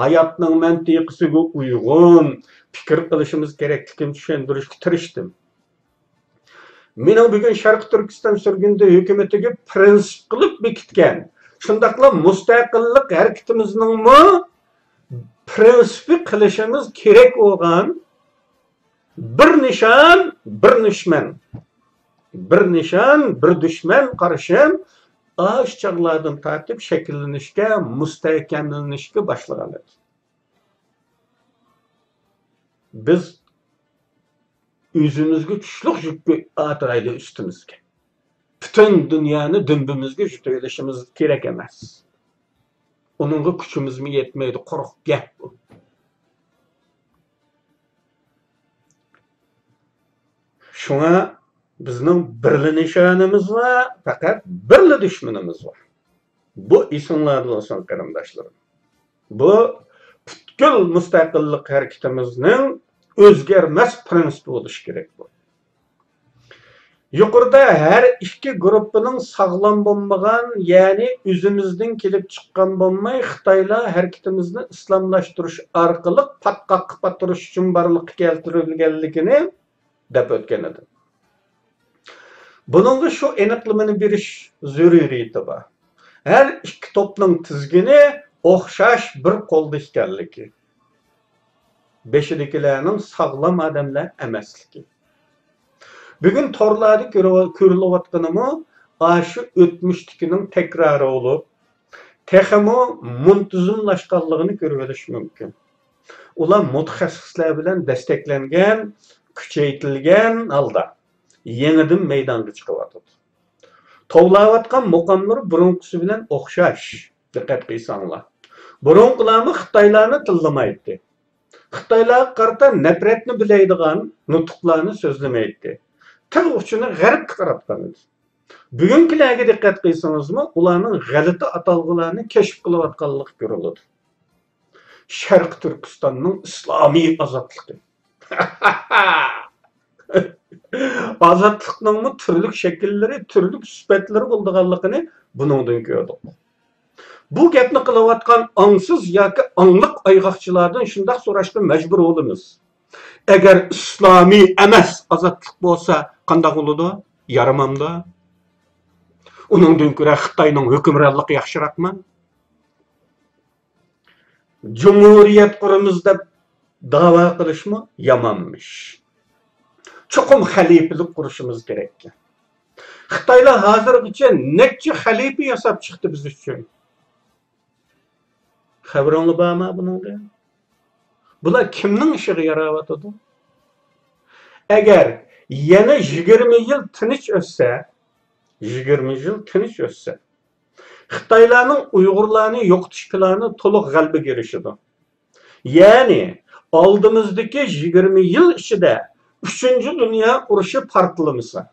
ھاياتنىڭ مەنتىقىسىگە ئۇيغۇن پىكىر قىلىشىمىز كېرەكلىكىنى چۈشەندۈرۈشكە تىرىشتىم. مېنىڭ بۈگۈن شەرقىي تۈركىستان سۈرگۈندە ھۆكۈمىتىگە پىرىنسىپ قىلىپ بېكىتكەن، شۇنداقلا مۇستەقىللىق ھەرىكىتىمىزنىڭمۇ پىرىنسىپى قىلىشىمىز كېرەك بولغان بىر نىشان، بىر دۈشمەن. بىر نىشان، بىر دۈشمەن قارىشىم ئاشۇ چاغلاردىن تارتىپ شەكىللىنىشكە، مۇستەھكەملىنىشكە باشلىغان ئىدى. بىز ئۆزىمىزگە چۈشلۈك يۈكنى ئارتىرايلى ئۈستىمىزگە. پۈتۈن دۇنيانى دۈمبىمىزگە يۇتۇۋېلىشىمىز كېرەك ئەمەس. ئۇنىڭغا كۈچىمىزمۇ يەتمەيدۇ، قۇرۇق گەپ بۇ. شۇڭا بىزنىڭ بىرلا نىشانىمىز بار، پەقەت بىرلا دۈشمىنىمىز بار. بۇ ئېسىڭلاردا بولسۇن، قېرىنداشلىرىم. بۇ پۈتكۈل مۇستەقىللىق ھەرىكىتىمىزنىڭ ئۆزگەرمەس پىرىنسىپى بولۇشى كېرەك بۇ. يۇقىرىدا ھەر ئىككى گۇرۇپپىنىڭ ساغلام بولمىغان، يەنى ئۆزىمىزدىن كېلىپ چىققان بولماي، خىتايلار ھەرىكىتىمىزنى ئىسلاملاشتۇرۇش ئارقىلىق پاتقاققا پاتۇرۇش ئۈچۈن بارلىققا كەلتۈرۈلگەنلىكىنى دەپ ئۆتكەن ئىدىم. بۇنىڭغا شۇ ئېنىقلىمىنى بېرىش زۆرۈرىيىتى بار. ھەر ئىككى توپنىڭ تىزگىنى ئوخشاش بىر قولدا ئىكەنلىكى، بېشىدىكىلەرنىڭ ساغلام ئادەملەر ئەمەسلىكى. بۈگۈن تورلاردا كۆرۈ-، كۆرۈلۈۋاتقىنىمۇ ئاشۇ ئۆتمۈشتىكىنىڭ تەكرارى بولۇپ، تېخىمۇ مۇنتىزىملاشقانلىقىنى كۆرۈۋېلىش مۇمكىن. ئۇلار مۇتەخەسسىسلەر بىلەن دەستەكلەنگەن، كۈچەيتىلگەن ھالدا يېڭىدىن مەيدانغا چىقىۋاتىدۇ. توۋلاۋاتقان مۇقاملىرى بۇرۇنقىسى بىلەن ئوخشاش. دىققەت قىلساڭلار. بۇرۇنقىلارمۇ خىتايلارنى تىللىمايتتى. خىتايلارغا قارىتا نەپرەتنى بىلەيدىغان نۇتۇقلارنى سۆزلىمەيتتى. تىل ئۇچىنى غەربكە قاراتقان ئىدى. بۈگۈنكىلەرگە دىققەت قىلسىڭىزمۇ، ئۇلارنىڭ غەلىتە ئاتالغۇلارنى كەشىپ قىلىۋاتقانلىقى كۆرۈلىدۇ. شەرقىي تۈركىستاننىڭ ئىسلامىي ئازادلىقى. ئازادلىقنىڭمۇ تۈرلۈك شەكىللىرى، تۈرلۈك سۈپەتلىرى بولىدىغانلىقىنى بۇنىڭدىن كۆردۇق. بۇ گەپنى قىلىۋاتقان ئاڭسىز ياكى ئاڭلىق ئايغاقچىلاردىن شۇنداق سوراشقا مەجبۇر بولىمىز. ئەگەر ئىسلامىي ئەمەس ئازادلىق بولسا قانداق بولىدۇ؟ يارىمامدۇ؟ ئۇنىڭدىن كۆرە خىتاينىڭ ھۆكۈمرانلىقى ياخشىراقمۇ؟ جۇمھۇرىيەت قۇرىمىز دەپ داۋا قىلىشمۇ يامانمىش. چوقۇم خەلىپىلىك قۇرۇشىمىز كېرەككەن. خىتايلار ھازىرغىچە نەچچە خەلىپە ياساپ چىقتى بىز ئۈچۈن؟ خەۋىرىڭلار بارمۇ بۇنىڭدىن؟ بۇلار كىمنىڭ ئىشىغا ياراۋاتىدۇ؟ ئەگەر يەنە يىگىرمە يىل تىنچ ئۆتسە، يىگىرمە يىل تىنچ ئۆتسە، خىتايلارنىڭ ئۇيغۇرلارنى يوقىتىش پىلانى تولۇق غەلىبىگە ئېرىشىدۇ. يەنى ئالدىمىزدىكى يىگىرمە يىل ئىچىدە ئۈچىنچى دۇنيا ئۇرۇشى پارتلىمىسا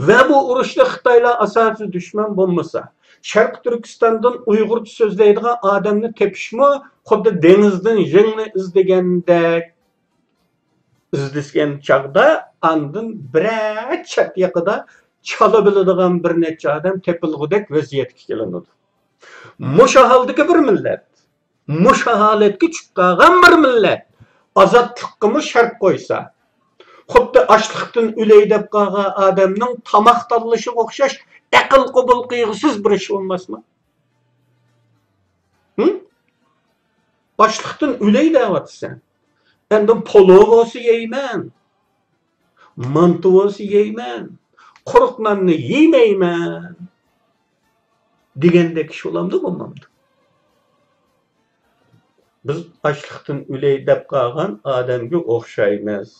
ۋە بۇ ئۇرۇشتا خىتايلار ئاساسىي دۈشمەن بولمىسا، شەرقىي تۈركىستاندىن ئۇيغۇرچە سۆزلەيدىغان ئادەمنى تېپىشمۇ خۇددى دېڭىزدىن يىڭنە ئىزدىگەندەك ئىزدىگەن چاغدا ئاندىن بىرەر چەت ياقىدا چالا بىلىدىغان بىر نەچچە ئادەم تېپىلغۇدەك ۋەزىيەتكە كېلىنىدۇ. مۇشۇ ھالدىكى بىر مىللەت، مۇشۇ ھالەتكە چۈشۈپ قالغان بىر مىللەت ئازادلىققىمۇ شەرت قويسا، خۇددى ئاچلىقتىن ئۆلەي دەپ قالغان ئادەمنىڭ تاماق تاللىشىغا ئوخشاش ئەقىل قوبۇل قىلغۇسىز بىر ئىش بولماسمۇ؟ ھىم؟ ئاچلىقتىن ئۆلەي دەۋاتىسەن. ئەندى پولۇ بولسا يەيمەن، مانتا بولسا يەيمەن، قۇرۇق ناننى يېمەيمەن دېگەندەك ئىش بولامدۇ، بولمامدۇ؟ بىز ئاچلىقتىن ئۆلەي دەپ قالغان ئادەمگە ئوخشايمىز.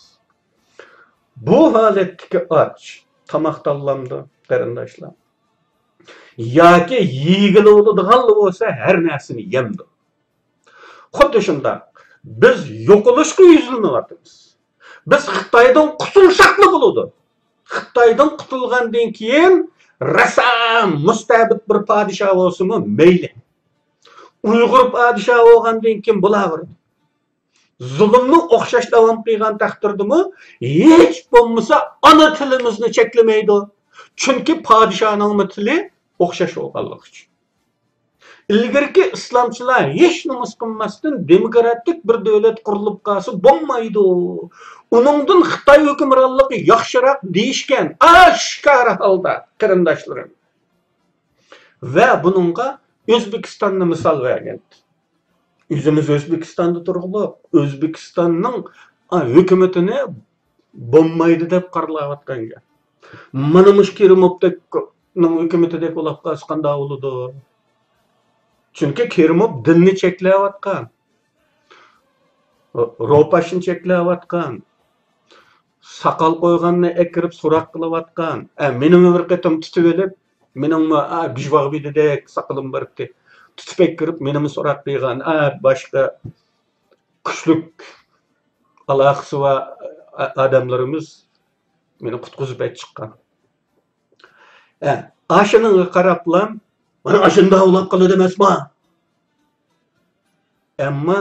بۇ ھالەتتىكى ئاچ تاماق تاللامدۇ، قېرىنداشلار؟ ياكى يېگىلى بولىدىغانلا بولسا ھەر نەرسىنى يەمدۇ؟ خۇددى شۇنداق، بىز يوقىلىشقا يۈزلىنىۋاتىمىز. بىز خىتايدىن قۇتۇلساقلا بولىدۇ. خىتايدىن قۇتۇلغاندىن كېيىن راسا مۇستەبىت بىر پادىشاھ بولسىمۇ مەيلى. ئۇيغۇر پادىشاھ بولغاندىن كېيىن بولاۋېرىدۇ. زۇلۇمنى ئوخشاش داۋام قىلغان تەقدىردىمۇ ھېچ بولمىسا ئانا تىلىمىزنى چەكلىمەيدۇ. چۈنكى پادىشاھنىڭمۇ تىلى ئوخشاش بولغانلىقى ئۈچۈن. ئىلگىرىكى ئىسلامچىلار ھېچ نومۇس قىلماستىن دېموكراتىك بىر دۆلەت قۇرۇلۇپ قالسا بولمايدۇ. ئۇنىڭدىن خىتاي ھۆكۈمرانلىقى ياخشىراق دېيىشكەن ئاشكارا ھالدا، قېرىنداشلىرىم. ۋە بۇنىڭغا ئۆزبېكىستاننى مىسال بەرگەن. ئۆزىمىز ئۆزبېكىستاندا تۇرغۇلۇق، ئۆزبېكىستاننىڭ، ئا، ھۆكۈمىتىنى بولمايدۇ دەپ قارىلاۋاتقان گەپ. مانا مۇشۇ كىرىموفنىڭ ھۆكۈمىتىدەك بولاپ قالسا قانداق بولىدۇ؟ چۈنكى كىرىموف دىننى چەكلەۋاتقان، روپاشنى چەكلەۋاتقان، ساقال قويغاننى ئەكىرىپ سوراق قىلىۋاتقان، ئە، مېنىمۇ بىر قېتىم تۇتۇۋېلىپ، مېنىڭمۇ، ئا، گۈجباغبىدىدەك ساقىلىم بارتتى. تۇتۇپ ئەكىرىپ مېنىمۇ سوراق قىلغان، ئا، باشقا كۈچلۈك ئالاقىسى بار، ئا-، ئادەملىرىمىز مېنى قۇتقۇزۇپ ئەچىققان. ئە، ئاشۇنىڭغا قاراپلا، مانا ئاشۇنداق ئاۋۇللاپ قالىدۇ ئەمەسما؟ ئەمما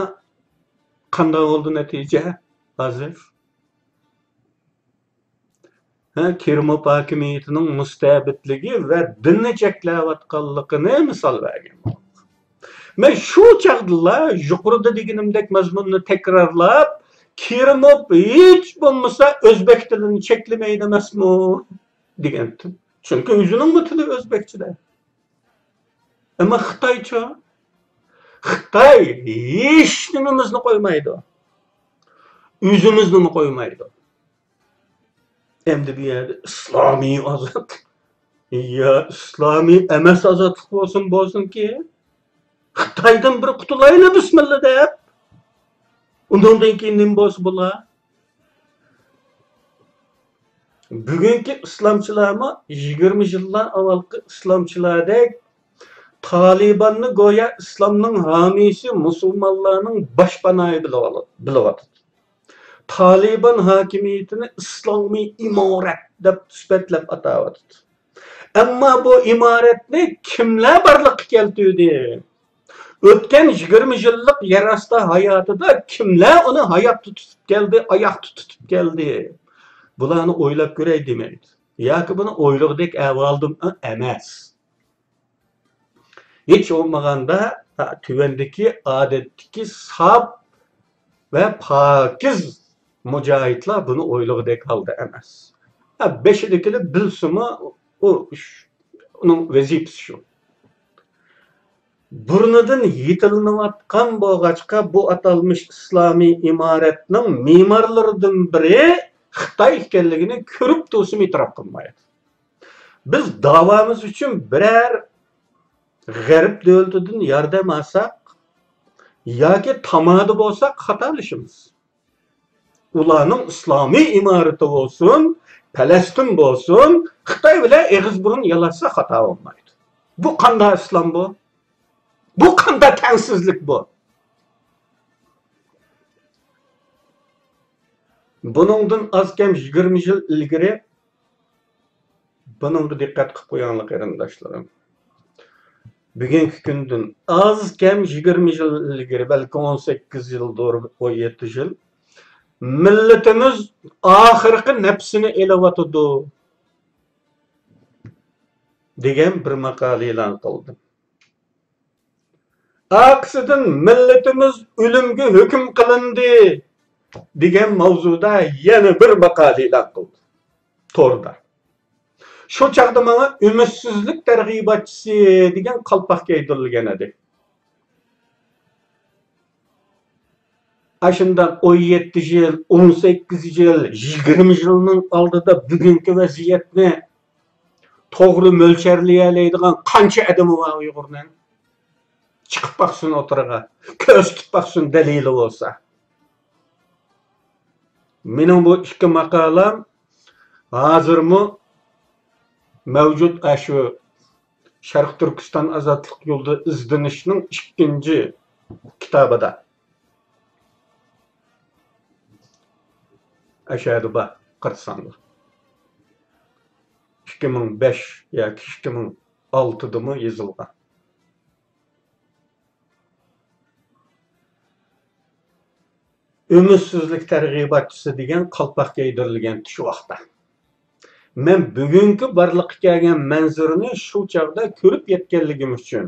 قانداق بولدى نەتىجە ھازىر؟ ھە، كىرىموف ھاكىمىيىتىنىڭ مۇستەبىتلىكى ۋە دىننى چەكلەۋاتقانلىقىنى مىسال بەرگەن. مەن شۇ چاغدىلا يۇقىرىدا دېگىنىمدەك مەزمۇننى تەكرارلاپ، كىرىموف ھېچ بولمىسا ئۆزبەك تىلىنى چەكلىمەيدۇ ئەمەسمۇ؟ دېگەنتىم. چۈنكى ئۆزىنىڭمۇ تىلى ئۆزبەكچىدە. ئەمما خىتايچۇ؟ خىتاي ھېچ نېمىمىزنى قويمايدۇ. ئۆزىمىزنىمۇ قويمايدۇ. ئەمدى بۇ يەردە ئىسلامىي ئازادلىق. يا ئىسلامىي ئەمەس ئازادلىق بولسۇن، بولسۇنكى. خىتايدىن بىر قۇتۇلايلى بىسمىللا دەپ. ئۇنىڭدىن كېيىن نېمە بولسا بولا. بۈگۈنكى ئىسلامچىلارمۇ يىگىرمە يىللار ئاۋۋالقى ئىسلامچىلاردەك تالىباننى گويا ئىسلامنىڭ ھامىيسى، مۇسۇلمانلارنىڭ باشپاناھى بىلىۋالا-، بىلىۋاتىدۇ. تالىبان ھاكىمىيىتىنى ئىسلامىي ئىمارەت دەپ سۈپەتلەپ ئاتاۋاتىدۇ. ئەمما بۇ ئىمارەتنى كىملەر بارلىققا كەلتۈردى؟ ئۆتكەن يىگىرمە يىللىق يەر ئاستى ھاياتىدا كىملەر ئۇنى ھاياتتا تۇتۇپ كەلدى، ئاياقتا تۇتۇپ كەلدى؟ بۇلارنى ئويلاپ كۆرەي دېمەيدۇ. ياكى بۇنى ئويلىغۇدەك ئەھۋالدىمۇ ئەمەس. ھېچ بولمىغاندا، تۆۋەندىكى ئادەتتىكى ساپ ۋە پاكىز مۇجاھىدلار بۇنى ئويلىغۇدەك ھالدا ئەمەس. ھە، بېشىدىكىلەر بىلسىمۇ، ئۇ، ئۇنىڭ ۋەزىپىسى شۇ. بۇرنىدىن يېتىلىنىۋاتقان بولغاچقا، بۇ ئاتالمىش ئىسلامىي ئىمارەتنىڭ مېمارلىرىدىن بىرى خىتاي ئىكەنلىكىنى كۆرۈپ تۇرسىمۇ ئېتىراپ قىلمايدۇ. بىز داۋامىز ئۈچۈن بىرەر غەرب دۆلىتىدىن ياردەم ئالساق ياكى تامادا بولساق خاتالىشىمىز. ئۇلارنىڭ ئىسلامىي ئىمارىتى بولسۇن، پەلەستىن بولسۇن، خىتاي بىلەن ئېغىز بۇرۇن يالاشسا خاتا بولمايدۇ. بۇ قانداق ئىسلام بۇ؟ بۇ قانداق تەڭسىزلىك بۇ؟ بۇنىڭدىن ئاز كەم يىگىرمە يىل ئىلگىرى، بۇنىڭغا دىققەت قىلىپ قويۇڭلار قېرىنداشلىرىم. بۈگۈنكى كۈندىن ئاز كەم يىگىرمە يىل ئىلگىرى، بەلكى ئون سەككىز يىلدۇر، ئون يەتتە يىل، مىللىتىمىز ئاخىرقى نەپسىنى ئېلىۋاتىدۇ دېگەن بىر ماقالە ئېلان قىلدىم. ئارقىسىدىن مىللىتىمىز ئۆلۈمگە ھۆكۈم قىلىندى دېگەن ماۋزۇدا يەنە بىر ماقالە ئېلان قىلدى توردا. شۇ چاغدا ماڭا ئۈمىدسىزلىك تەرغىباتچىسى دېگەن قالپاق كىيدۈرۈلگەن ئىدى. ئاشۇنداق ئون يەتتە يىل، ئون سەككىز يىل، يىگىرمە يىلنىڭ ئالدىدا بۈگۈنكى ۋەزىيەتنى توغرا مۆلچەرلىيەلەيدىغان قانچە ئادىمى بار ئۇيغۇرنىڭ؟ چىقىپ باقسۇن ئوتتۇرىغا، كۆرسىتىپ باقسۇن دەلىلى بولسا. مېنىڭ بۇ ئىككى ماقالەم ھازىرمۇ مەۋجۇت، ئاشۇ شەرقىي تۈركىستان ئازادلىق يولىدا ئىزدىنىشنىڭ ئىككىنچى كىتابىدا. ئەشەدە بار، قارىساڭلار. ئىككى مىڭ بەش ياكى ئىككى مىڭ ئالتىدىمۇ يېزىلغان. ئۈمىدسىزلىك تەرغىباتچىسى دېگەن قالپاق كىيدۈرۈلگەنتى شۇ ۋاقىتتا. مەن بۈگۈنكى بارلىققا كەلگەن مەنزىرىنى شۇ چاغدا كۆرۈپ يەتكەنلىكىم ئۈچۈن،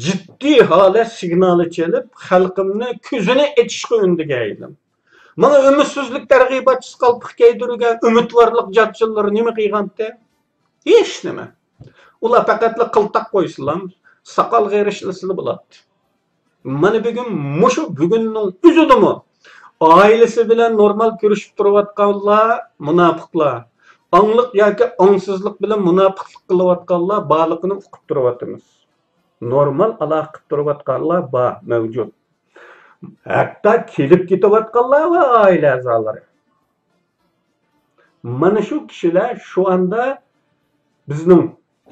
جىددىي ھالەت سىگنالى چېلىپ، خەلقىمنى كۆزىنى ئېچىشقا ئۈندىگەن ئىدىم. ماڭا ئۈمىدسىزلىك تەرغىباتچىسى قالپىقى كىيدۈرگەن ئۈمىدۋارلىق جاچىلىرى نېمە قىلغانتى؟ ھېچنېمە. ئۇلار پەقەتلا قىلتاق قويسىلا، ساقالغا ئېرىشىلسىلا بولاتتى. مانا بۈگۈن مۇشۇ بۈگۈننىڭ ئۆزىدىمۇ ئائىلىسى بىلەن نورمال كۆرۈشۈپ تۇرۇۋاتقانلار مۇناپىقلار، ئاڭلىق ياكى ئاڭسىزلىق بىلەن مۇناپىقلىق قىلىۋاتقانلار بارلىقىنى ئۇقۇپ تۇرۇۋاتىمىز. نورمال ئالاقە قىلىپ تۇرۇۋاتقانلار بار، مەۋجۇت. ھەتتا كېلىپ كېتىۋاتقانلار ۋە ئائىلە ئەزالىرى. مانا شۇ كىشىلەر شۇ ئاندا بىزنىڭ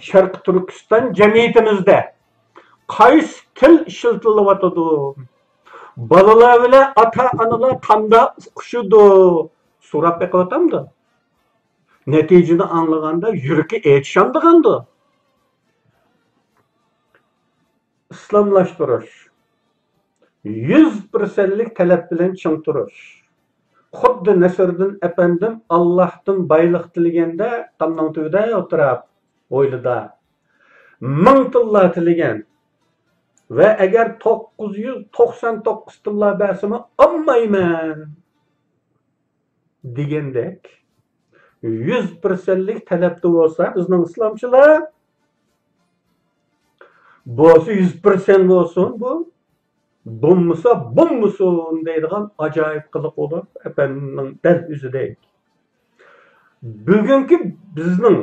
شەرقىي تۈركىستان جەمئىيىتىمىزدە قايسى تىل ئىشلىتىلىۋاتىدۇ؟ بالىلار بىلەن ئاتا-ئانىلار قانداق ئۇقۇشىدۇ؟ سوراپ بېقىۋاتامدۇ؟ نەتىجىنى ئاڭلىغاندا يۈرىكى ئېچىشامدىغاندۇ؟ ئىسلاملاشتۇرۇش، يۈز پىرسەنتلىك تەلەپ بىلەن چىڭ تۇرۇش. خۇددى نەسىردىن ئەپەندىم ئاللاھتىن بايلىق تىلىگەندە تامنىڭ تۈۋىدە ئولتۇرۇپ، ھويلىدا مىڭ تىللا تىلىگەن ۋە ئەگەر توققۇز يۈز توقسان توققۇز تىللا بەرسىمۇ ئالمايمەن دېگەندەك، يۈز پىرسەنتلىك تەلەپتە بولسا بىزنىڭ ئىسلامچىلار، بولسا يۈز پىرسەنت بولسۇن بۇ، بولمىسا بولمىسۇن دەيدىغان ئاجايىپ قىلىق بولۇپ، ئەپەندىمنىڭ دەل ئۆزىدەك. بۈگۈنكى بىزنىڭ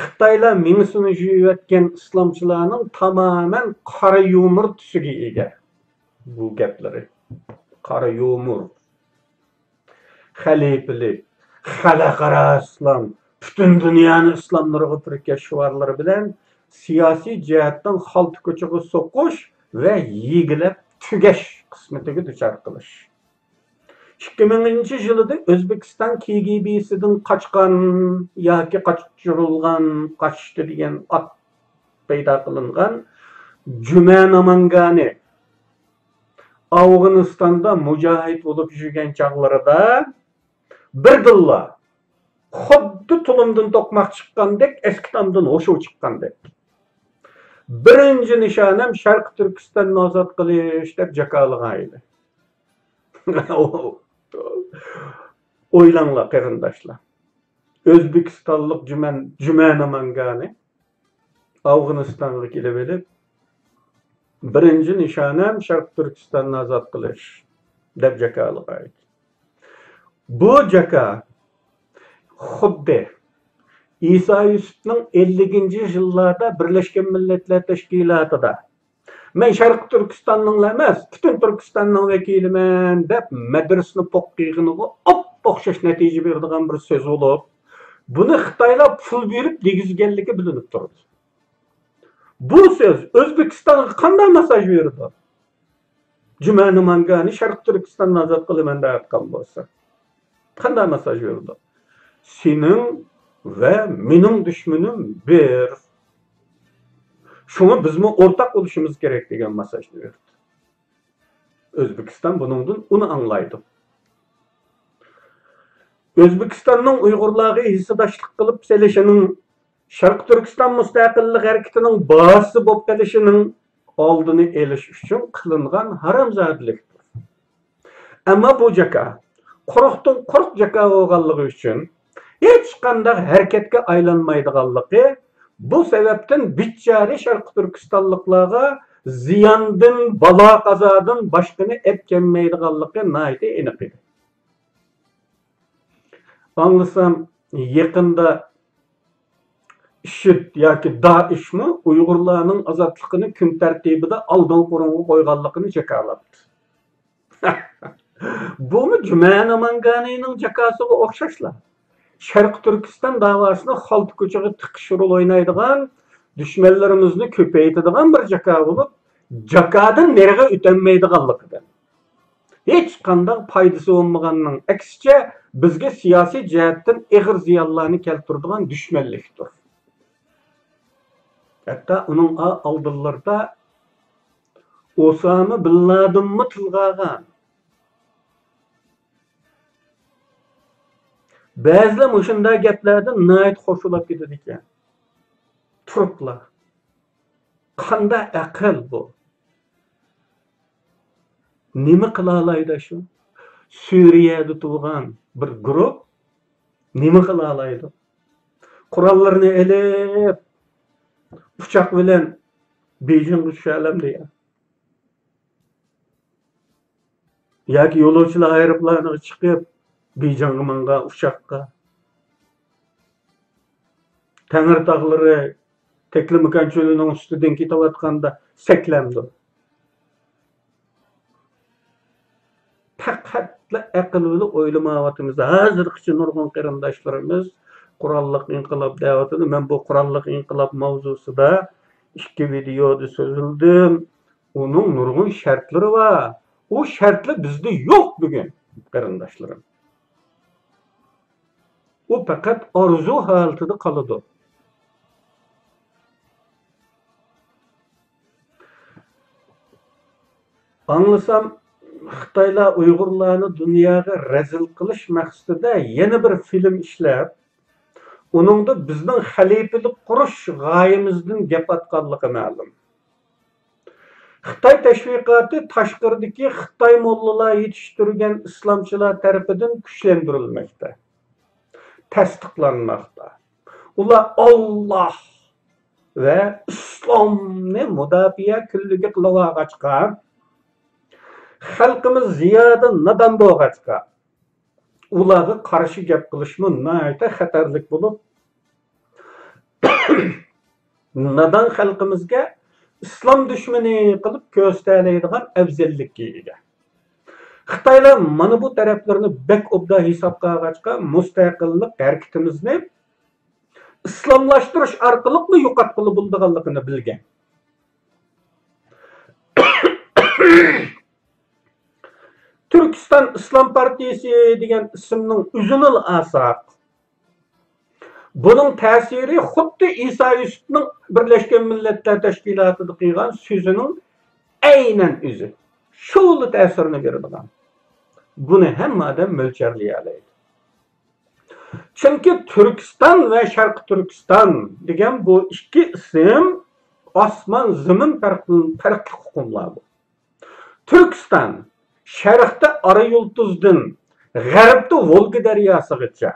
خىتايلار مېڭىسىنى جۇيۇۋەتكەن ئىسلامچىلارنىڭ تامامەن قارا يۇمۇر تۈسىگە ئىگە بۇ گەپلىرى. قارا يۇمۇر. خەلىپىلىك، خەلقئارا ئىسلام، پۈتۈن دۇنيانى ئىسلاملىرىغا پۈركەش شوئارلىرى بىلەن سىياسىي جەھەتتىن خالتا كوچىغا سوقۇش ۋە يېگىلەپ تۈگەش قىسمىتىگە دۇچار قىلىش. ئىككى مىڭىنچى يىلىدا ئۆزبېكىستان كىگىبىسىدىن قاچقان ياكى قاچۇرۇلغان، قاچتى دېگەن ئات پەيدا قىلىنغان جۈمە نامانگانى ئافغانىستاندا مۇجاھىد بولۇپ يۈرگەن چاغلىرىدا بىردىنلا خۇددى تۇلۇمدىن توقماق چىققاندەك، ئەسكى تامدىن ھوشۇ چىققاندەك، بىرىنچى نىشانەم شەرقىي تۈركىستاننى ئازاد قىلىش دەپ جاكارلىغان ئىدى. ئويلاڭلار، قېرىنداشلار. ئۆزبېكىستانلىق جۈمەن-، جۈمە نامانگانى ئافغانىستانغا كېلىۋېلىپ، بىرىنچى نىشانەم شەرقىي تۈركىستاننى ئازاد قىلىش دەپ جاكارلىغان ئىدى. بۇ جاكار خۇددى ئىسا يۈسۈپنىڭ ئەللىكىنچى يىللاردا بىرلەشكەن مىللەتلەر تەشكىلاتىدا مەن شەرقىي تۈركىستاننىڭلا ئەمەس، پۈتۈن تۈركىستاننىڭ ۋەكىلىمەن دەپ مەدرىسىنى پوق قىلغىنىغا ئوپئوخشاش نەتىجە بېرىدىغان بىر سۆز بولۇپ، بۇنى خىتايلار پۇل بېرىپ دېگۈزگەنلىكى بىلىنىپ تۇرىدۇ. بۇ سۆز ئۆزبېكىستانغا قانداق مەساج بېرىدۇ؟ جۈمە نامانگانى شەرقىي تۈركىستاننى ئازاد قىلىمەن دەۋاتقان بولسا، قانداق مەساج بېرىدۇ؟ سېنىڭ ۋە مېنىڭ دۈشمىنىم بىر. شۇڭا بىزمۇ ئورتاق بولۇشىمىز كېرەك دېگەن مەساجنى بېرىدۇ. ئۆزبېكىستان بۇنىڭدىن ئۇنى ئاڭلايدۇ. ئۆزبېكىستاننىڭ ئۇيغۇرلارغا ھېسداشلىق قىلىپ سېلىشىنىڭ، شەرقىي تۈركىستان مۇستەقىللىق ھەرىكىتىنىڭ بازىسى بولۇپ قېلىشىنىڭ ئالدىنى ئېلىش ئۈچۈن قىلىنغان ھارامزادىلىكتۇر. ئەمما بۇ جاكار قۇرۇقتىن قۇرۇق جاكار بولغانلىقى ئۈچۈن، ھېچقانداق ھەرىكەتكە ئايلانمايدىغانلىقى، بۇ سەۋەبتىن بىچارە شەرقىي تۈركىستانلىقلارغا زىياندىن، بالا-قازادىن باشقىنى ئەپ كەلمەيدىغانلىقى ناھايىتى ئېنىق ئىدى. ئاڭلىسام، يېقىندا ئىشىد ياكى دائىشمۇ ئۇيغۇرلارنىڭ ئازادلىقىنى كۈن تەرتىپىدە ئالدىنقى ئورۇنغا قويغانلىقىنى جاكارلاپتۇ. بۇمۇ جۈمە نامانگانىنىڭ جاكاسىغا ئوخشاشلا. شەرقىي تۈركىستان داۋاسىنى خالتا كوچىغا تىقىش رول ئوينايدىغان، دۈشمەنلىرىمىزنى كۆپەيتىدىغان بىر جاكا بولۇپ، جاكادىن نېرىغا ئۆتەلمەيدىغانلىقىدىن، ھېچقانداق پايدىسى بولمىغاننىڭ ئەكسىچە، بىزگە سىياسىي جەھەتتىن ئېغىر زىيانلارنى كەلتۈرىدىغان دۈشمەنلىكتۇر. ھەتتا ئۇنىڭ ئالدىلىرىدا ئوسامە بىن لادىنمۇ تىلغا ئالغان. بەزىلەر مۇشۇنداق گەپلەردىن ناھايىتى خوش بولاپ كېتىدىكەن. تۇرۇپلا. قانداق ئەقىل بۇ؟ نېمە قىلالايدۇ شۇ؟ سۈرىيەدە تۇرغان بىر گۇرۇپ نېمە قىلالايدۇ؟ قوراللىرىنى ئېلىپ، ئۇچاق بىلەن بېيجىڭغا چۈشەلەمدۇ يا؟ ياكى يولۇچىلار ئايروپىلانىغا چىقىپ، بېيجىڭغا ماڭغان ئۇچاققا. تەڭرىتاغلىرى، تەكلىماكان چۆلىنىڭ ئۈستىدىن كېتىۋاتقاندا سەكلەمدۇ؟ پەقەتلا ئەقىل بىلەن ئويلىمايۋاتىمىز. ھازىرغىچە نۇرغۇن قېرىنداشلىرىمىز قوراللىق ئىنقىلاب دەۋاتىدۇ. مەن بۇ قوراللىق ئىنقىلاب ماۋزۇسىدا ئىككى ۋىدېيودا سۆزلىدىم. ئۇنىڭ نۇرغۇن شەرتلىرى بار. ئۇ شەرتلەر بىزدە يوق بۈگۈن، قېرىنداشلىرىم. ئۇ پەقەت ئارزۇ ھالىتىدە قالىدۇ. ئاڭلىسام، خىتايلار ئۇيغۇرلارنى دۇنياغا رەزىل قىلىش مەقسىتىدە يەنە بىر فىلىم ئىشلەپ، ئۇنىڭدا بىزنىڭ خەلىپىلىك قۇرۇش غايىمىزدىن گەپ ئاتقانلىقى مەلۇم. خىتاي تەشۋىقاتى تاشقىرىدىكى خىتاي موللىلار يېتىشتۈرگەن ئىسلامچىلار تەرىپىدىن كۈچلەندۈرۈلمەكتە، تەستىقلانماقتا. ئۇلار ئاللاھ ۋە ئىسلامنى مۇداپىئە كۈنلۈكى قىلىۋالغاچقا، خەلقىمىز زىيادە نادان بولغاچقا، ئۇلارغا قارشى گەپ قىلىشمۇ ناھايىتى خەتەرلىك بولۇپ، نادان خەلقىمىزگە ئىسلام دۈشمىنى قىلىپ كۆرسىتەلەيدىغان ئەۋزەللىككە ئىگە. خىتايلار مانا بۇ تەرەپلىرىنى بەك ئوبدان ھېسابقا ئالغاچقا، مۇستەقىللىق ھەرىكىتىمىزنى ئىسلاملاشتۇرۇش ئارقىلىقلا يوقاتقىلى بولىدىغانلىقىنى بىلگەن. تۈركىستان ئىسلام پارتىيىسى دېگەن ئىسىمنىڭ ئۆزىنىلا ئالساق، بۇنىڭ تەسىرى خۇددى ئىسا يۈسۈپنىڭ بىرلەشكەن مىللەتلەر تەشكىلاتىدا قىلغان سۆزىنىڭ ئەينەن ئۆزى. شۇلا تەسىرنى بېرىدىغان. بۇنى ھەممە ئادەم مۆلچەرلىيەلەيدۇ. چۈنكى تۈركىستان ۋە شەرقىي تۈركىستان دېگەن بۇ ئىككى ئىسىم ئاسمان زېمىن پەرقلىق، پەرقلىق ئۇقۇملار بۇ. تۈركىستان شەرقتە ئارا يۇلتۇزدىن، غەربتە ۋولگا دەرياسىغىچە،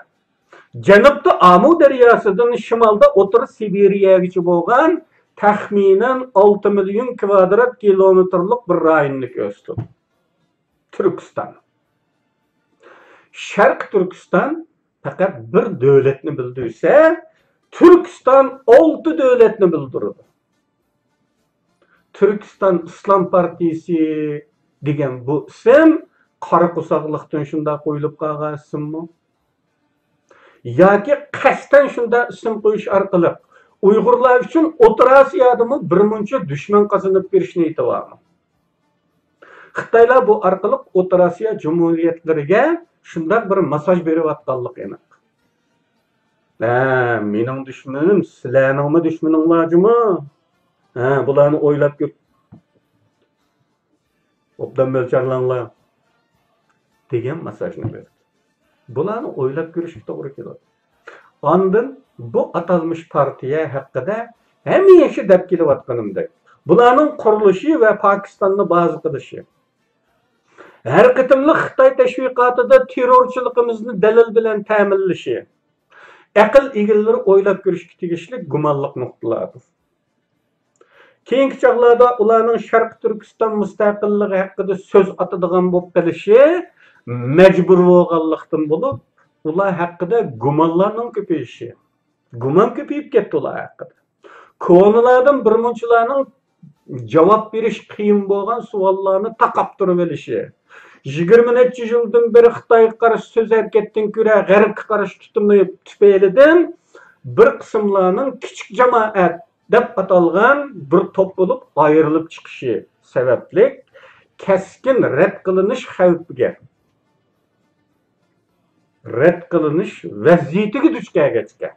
جەنۇبتا ئامۇ دەرياسىدىن، شىمالدا ئوتتۇرا سىبىرىيەگىچە بولغان تەخمىنەن ئالتە مىليون كىۋادرات كىلومېتىرلىق بىر رايوننى كۆرسىتىدۇ. تۈركىستان. شەرقىي تۈركىستان پەقەت بىر دۆلەتنى بىلدۈرسە، تۈركىستان ئالتە دۆلەتنى بىلدۈرىدۇ. تۈركىستان ئىسلام پارتىيىسى دېگەن بۇ ئىسىم قارا قورساقلىقتىن شۇنداق قويۇلۇپ قالغان ئىسىممۇ؟ ياكى قەستەن شۇنداق ئىسىم قويۇش ئارقىلىق ئۇيغۇرلار ئۈچۈن ئوتتۇرا ئاسىيادىمۇ بىرمۇنچە دۈشمەن قازىنىپ بېرىش نىيىتى بارمۇ؟ خىتايلار بۇ ئارقىلىق ئوتتۇرا ئاسىيا جۇمھۇرىيەتلىرىگە شۇنداق بىر ماساژ بېرىۋاتقانلىقى ئېنىق. ھە، مېنىڭ دۈشمىنىم سىلەرنىڭمۇ دۈشمىنىڭلار جۇمۇ؟ ھە، بۇلارنى ئويلاپ كۆر-، ئوبدان مۆلچەرلەڭلار، دېگەن ماساژنى بېرىدۇ. بۇلارنى ئويلاپ كۆرۈشكە توغرا كېلىدۇ. ئاندىن بۇ ئاتالمىش پارتىيە ھەققىدە ھەمىشە دەپ كېلىۋاتقىنىمدەك، بۇلارنىڭ قۇرۇلۇشى ۋە پاكىستاننى بازا قىلىشى، ھەر قېتىملىق خىتاي تەشۋىقاتىدا تېررورچىلىقىمىزنى دەلىل بىلەن تەمىنلىشى، ئەقىل ئىگىلىرى ئويلاپ كۆرۈشكە تېگىشلىك گۇمانلىق نۇقتىلاردۇر. كېيىنكى چاغلاردا ئۇلارنىڭ شەرقىي تۈركىستان مۇستەقىللىقى ھەققىدە سۆز ئاتىدىغان بولۇپ قېلىشى مەجبۇر بولغانلىقتىن بولۇپ، ئۇلار ھەققىدە گۇمانلارنىڭ كۆپىيىشى. گۇمان كۆپىيىپ كەتتى ئۇلار ھەققىدە. كونىلاردىن بىرمۇنچىلارنىڭ جاۋاب بېرىش قىيىن بولغان سوئاللارنى تاقاپ تۇرۇۋېلىشى، يىگىرمە نەچچە يىلدىن بېرى خىتايغا قارشى سۆز ھەرىكەتتىن كۆرە غەربكە قارشى تۇتۇمى تۈپەيلىدىن بىر قىسىملارنىڭ كىچىك جامائەت دەپ ئاتالغان بىر توپ بولۇپ ئايرىلىپ چىقىشى سەۋەبلىك كەسكىن رەت قىلىنىش خەۋپىگە، رەت قىلىنىش ۋەزىيىتىگە دۇچ كەلگەچكە،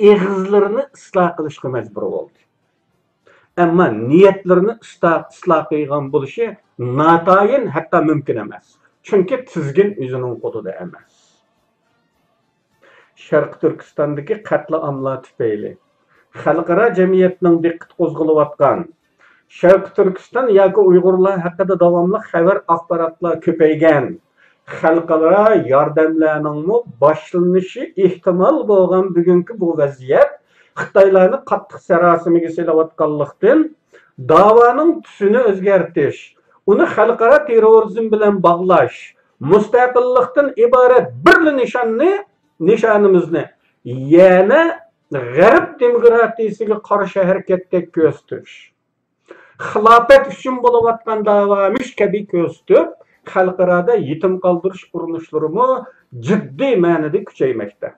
ئېغىزلىرىنى ئىسلاھ قىلىشقا مەجبۇر بولدى. ئەمما نىيەتلىرىنى ئىستا-، ئىسلاھ قىلغان بولۇشى ناتايىن، ھەتتا مۇمكىن ئەمەس. چۈنكى تىزگىن ئۆزىنىڭ قولىدا ئەمەس. شەرقىي تۈركىستاندىكى قەتلىئاملار تۈپەيلى خەلقئارا جەمئىيەتنىڭ دىققىتى قوزغىلىۋاتقان، شەرقىي تۈركىستان ياكى ئۇيغۇرلار ھەققىدە داۋاملىق خەۋەر، ئاخباراتلار كۆپەيگەن، خەلقئارا ياردەملەرنىڭمۇ باشلىنىشى ئېھتىمال بولغان بۈگۈنكى بۇ ۋەزىيەت خىتايلارنى قاتتىق ساراسىمىگە سېلىۋاتقانلىقتىن، داۋانىڭ تۈسىنى ئۆزگەرتىش، ئۇنى خەلقئارا تېررورىزم بىلەن باغلاش، مۇستەقىللىقتىن ئىبارەت بىرلا نىشاننى، نىشانىمىزنى يەنە غەرب دېموكراتىيىسىگە قارشى ھەرىكەتتەك كۆرسىتىش، خىلاپەت ئۈچۈن بولۇۋاتقان داۋامىش كەبى كۆرسىتىپ، خەلقئارادا يېتىم قالدۇرۇش ئۇرۇنۇشلىرىمۇ جىددىي مەنىدە كۈچەيمەكتە.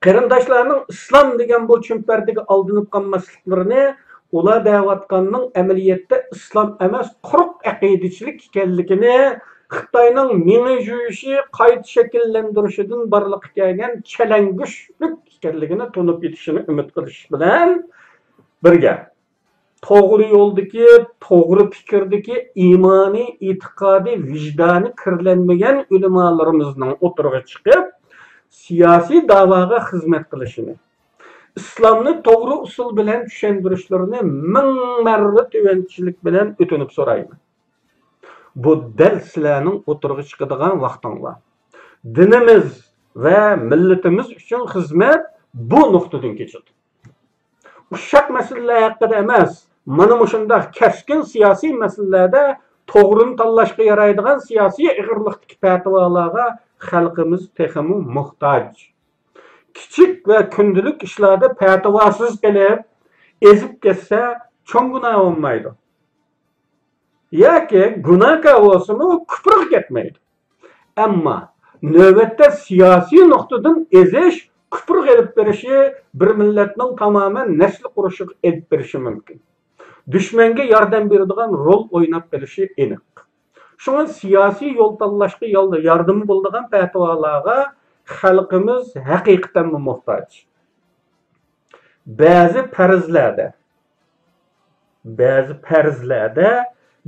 قېرىنداشلارنىڭ ئىسلام دېگەن بۇ چۈمپەردىگە ئالدىنىپ قالماسلىقلىرىنى، ئۇلار دەۋاتقاننىڭ ئەمەلىيەتتە ئىسلام ئەمەس، قۇرۇق ئەقىدىچىلىك ئىكەنلىكىنى خىتاينىڭ مېڭە جۇيۇشى قايتا شەكىللەندۈرۈشىدىن بارلىققا كەلگەن چەلەڭگۈچلۈك ئىكەنلىكىنى تونۇپ يېتىشىنى ئۈمىد قىلىش بىلەن بىرگە، توغرا يولدىكى، توغرا پىكىردىكى، ئىمانىي، ئېتىقادىي، ۋىجدانى كىرلەنمىگەن ئۆلىمالىرىمىزنىڭ ئوتتۇرىغا چىقىپ، سىياسىي داۋاغا خىزمەت قىلىشىنى، ئىسلامنى توغرا ئۇسۇل بىلەن چۈشەندۈرۈشلىرىنى مىڭ مەررە تۆۋەنچىلىك بىلەن ئۆتۈنۈپ سورايمەن. بۇ دەل سىلەرنىڭ ئوتتۇرىغا چىقىدىغان ۋاقتىڭلار. دىنىمىز ۋە مىللىتىمىز ئۈچۈن خىزمەت بۇ نۇقتىدىن كېچىدۇ. ئۇششاق مەسىلىلەر ھەققىدە ئەمەس، مانا مۇشۇنداق كەسكىن سىياسىي مەسىلىلەردە توغرىنى تاللاشقا يارايدىغان سىياسىي ئېغىرلىقتىكى پەتىۋالارغا خەلقىمىز تېخىمۇ موھتاج. كىچىك ۋە كۈندىلىك ئىشلاردا پەتىۋاسىز قېلىپ، ئېزىپ كەتسە، چوڭ گۇناھ بولمايدۇ. ياكى گۇناھكار بولسىمۇ، كۇپرغا كەتمەيدۇ. ئەمما نۆۋەتتە سىياسىي نۇقتىدىن ئېزىش، كۇپرغا ئېلىپ بېرىشى بىر مىللەتنىڭ تامامەن نەسلى قۇرۇشىغا ئېلىپ بېرىشى مۇمكىن. دۈشمەنگە ياردەم بېرىدىغان رول ئويناپ قېلىشى ئېنىق. شۇڭا سىياسىي يول تاللاشقا يال-، ياردىمى بولىدىغان پەتىۋالارغا خەلقىمىز ھەقىقەتەنمۇ موھتاج. بەزى پەرزلەردە، بەزى پەرزلەردە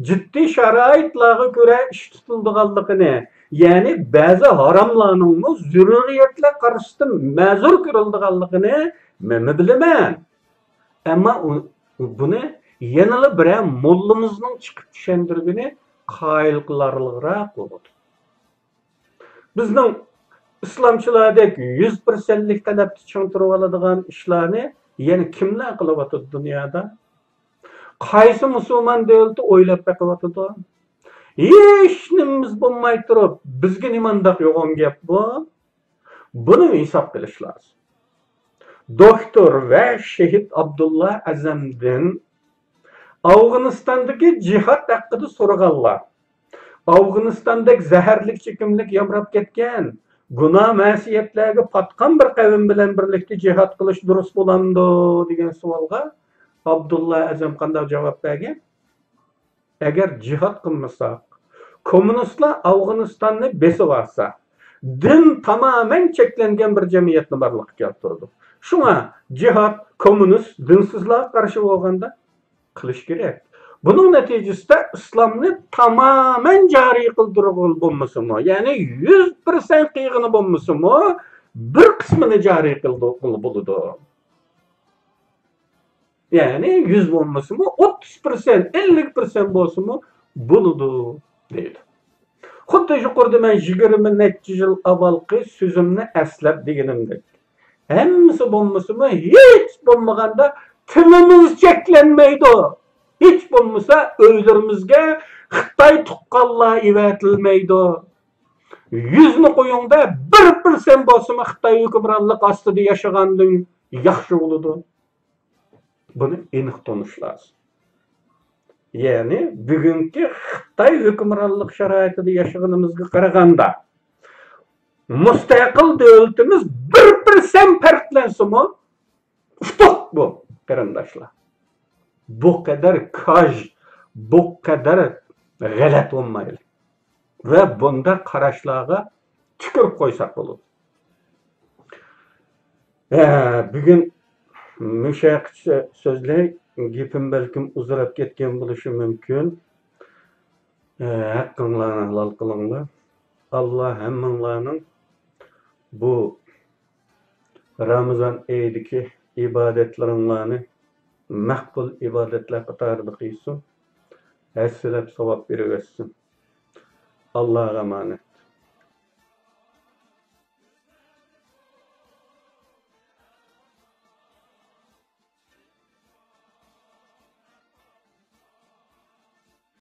جىددىي شارائىتلارغا كۆرە ئىش تۇتۇلىدىغانلىقىنى، يەنى بەزى ھاراملارنىڭمۇ زۆرۈرىيەتلەر قارشىسىدا مەزۇر كۆرۈلىدىغانلىقىنى مەنمۇ بىلىمەن. ئەمما ئۇ، بۇنى يەنىلا بىرەر موللىمىزنىڭ چىقىپ چۈشەندۈرگىنى قايىل قىلارلىقراق بولىدۇ. بىزنىڭ ئىسلامچىلاردەك يۈز پىرسەنتلىك تەلەپتە چىڭ تۇرۇۋالىدىغان ئىشلارنى يەنە كىملەر قىلىۋاتىدۇ دۇنيادا؟ قايسى مۇسۇلمان دۆلىتى ئويلاپ بېقىۋاتىدۇ؟ ھېچ نېمىمىز بولماي تۇرۇپ، بىزگە نېمانداق يوغان گەپ بۇ؟ بۇنى ھېساب قىلىش لازىم. دوكتور ۋە شېھىت ئابدۇللا ئەزەمدىن ئافغانىستاندىكى جىھاد ھەققىدە سورىغانلار، ئافغانىستاندەك زەھەرلىك چېكىملىك يامراپ كەتكەن، گۇناھ مەسىيەتلەرگە پاتقان بىر قەۋم بىلەن بىرلىكتە جىھاد قىلىش دۇرۇس بولامدۇ؟ دېگەن سوئالغا ئابدۇللا ئەزەم قانداق جاۋاب بەرگەن؟ ئەگەر جىھاد قىلمىساق، كوممۇنىستلار ئافغانىستاننى بېسىۋالسا، دىن تامامەن چەكلەنگەن بىر جەمئىيەتنى بارلىققا كەلتۈرىدۇ. شۇڭا جىھاد كوممۇنىست دىنسىزلارغا قارشى بولغاندا قىلىش كېرەك. بۇنىڭ نەتىجىسىدە ئىسلامنى تامامەن جارى قىلدۇرغىلى بولمىسىمۇ، يەنى يۈز پىرسەنت قىلغىلى بولمىسىمۇ، بىر قىسمىنى جارى قىلدۇرغىلى بولىدۇ. يەنى يۈز بولمىسىمۇ، ئوتتۇز پىرسەنت، ئەللىك پىرسەنت بولسىمۇ بولىدۇ، دەيدۇ. خۇددى يۇقىرىدا مەن يىگىرمە نەچچە يىل ئاۋۋالقى سۆزۈمنى ئەسلەپ دېگىنىمدەك، ھەممىسى بولمىسىمۇ، ھېچ بولمىغاندا تىلىمىز چەكلەنمەيدۇ. ھېچ بولمىسا ئۆيلىرىمىزگە خىتاي تۇغقانلار ئەۋەتىلمەيدۇ. يۈزنى قويۇڭدا، بىر پىرسەنت بولسىمۇ خىتاي ھۆكۈمرانلىقى ئاستىدا ياشىغاندىن ياخشى بولىدۇ. بۇنى ئېنىق تونۇش لازىم. يەنى بۈگۈنكى خىتاي ھۆكۈمرانلىق شارائىتىدا ياشىغىنىمىزغا قارىغاندا، مۇستەقىل دۆلىتىمىز بىر پىرسەنت پەرقلەنسىمۇ، ئۇتۇق بۇ، قېرىنداشلار. بۇ قەدەر كاج، بۇ قەدەر غەلەت بولمايلى. ۋە بۇنداق قاراشلارغا تۈكۈرۈپ قويساق بولىدۇ. ھە، بۈگۈن مۇشۇ ھەققىچە سۆزلەي، گېپىم بەلكىم ئۇزىراپ كەتكەن بولۇشى مۇمكىن. ھە، ھەققىڭلارنى ھالال قىلىڭلار. ئاللا ھەممىڭلارنىڭ بۇ رامىزان ئېيىدىكى ئىبادەتلىرىڭلارنى مەقبۇل ئىبادەتلەر قاتارىدا قىلسۇن. ھەسسىلەپ ساۋاب بېرىۋەتسۇن. ئاللاغا ئامانەت.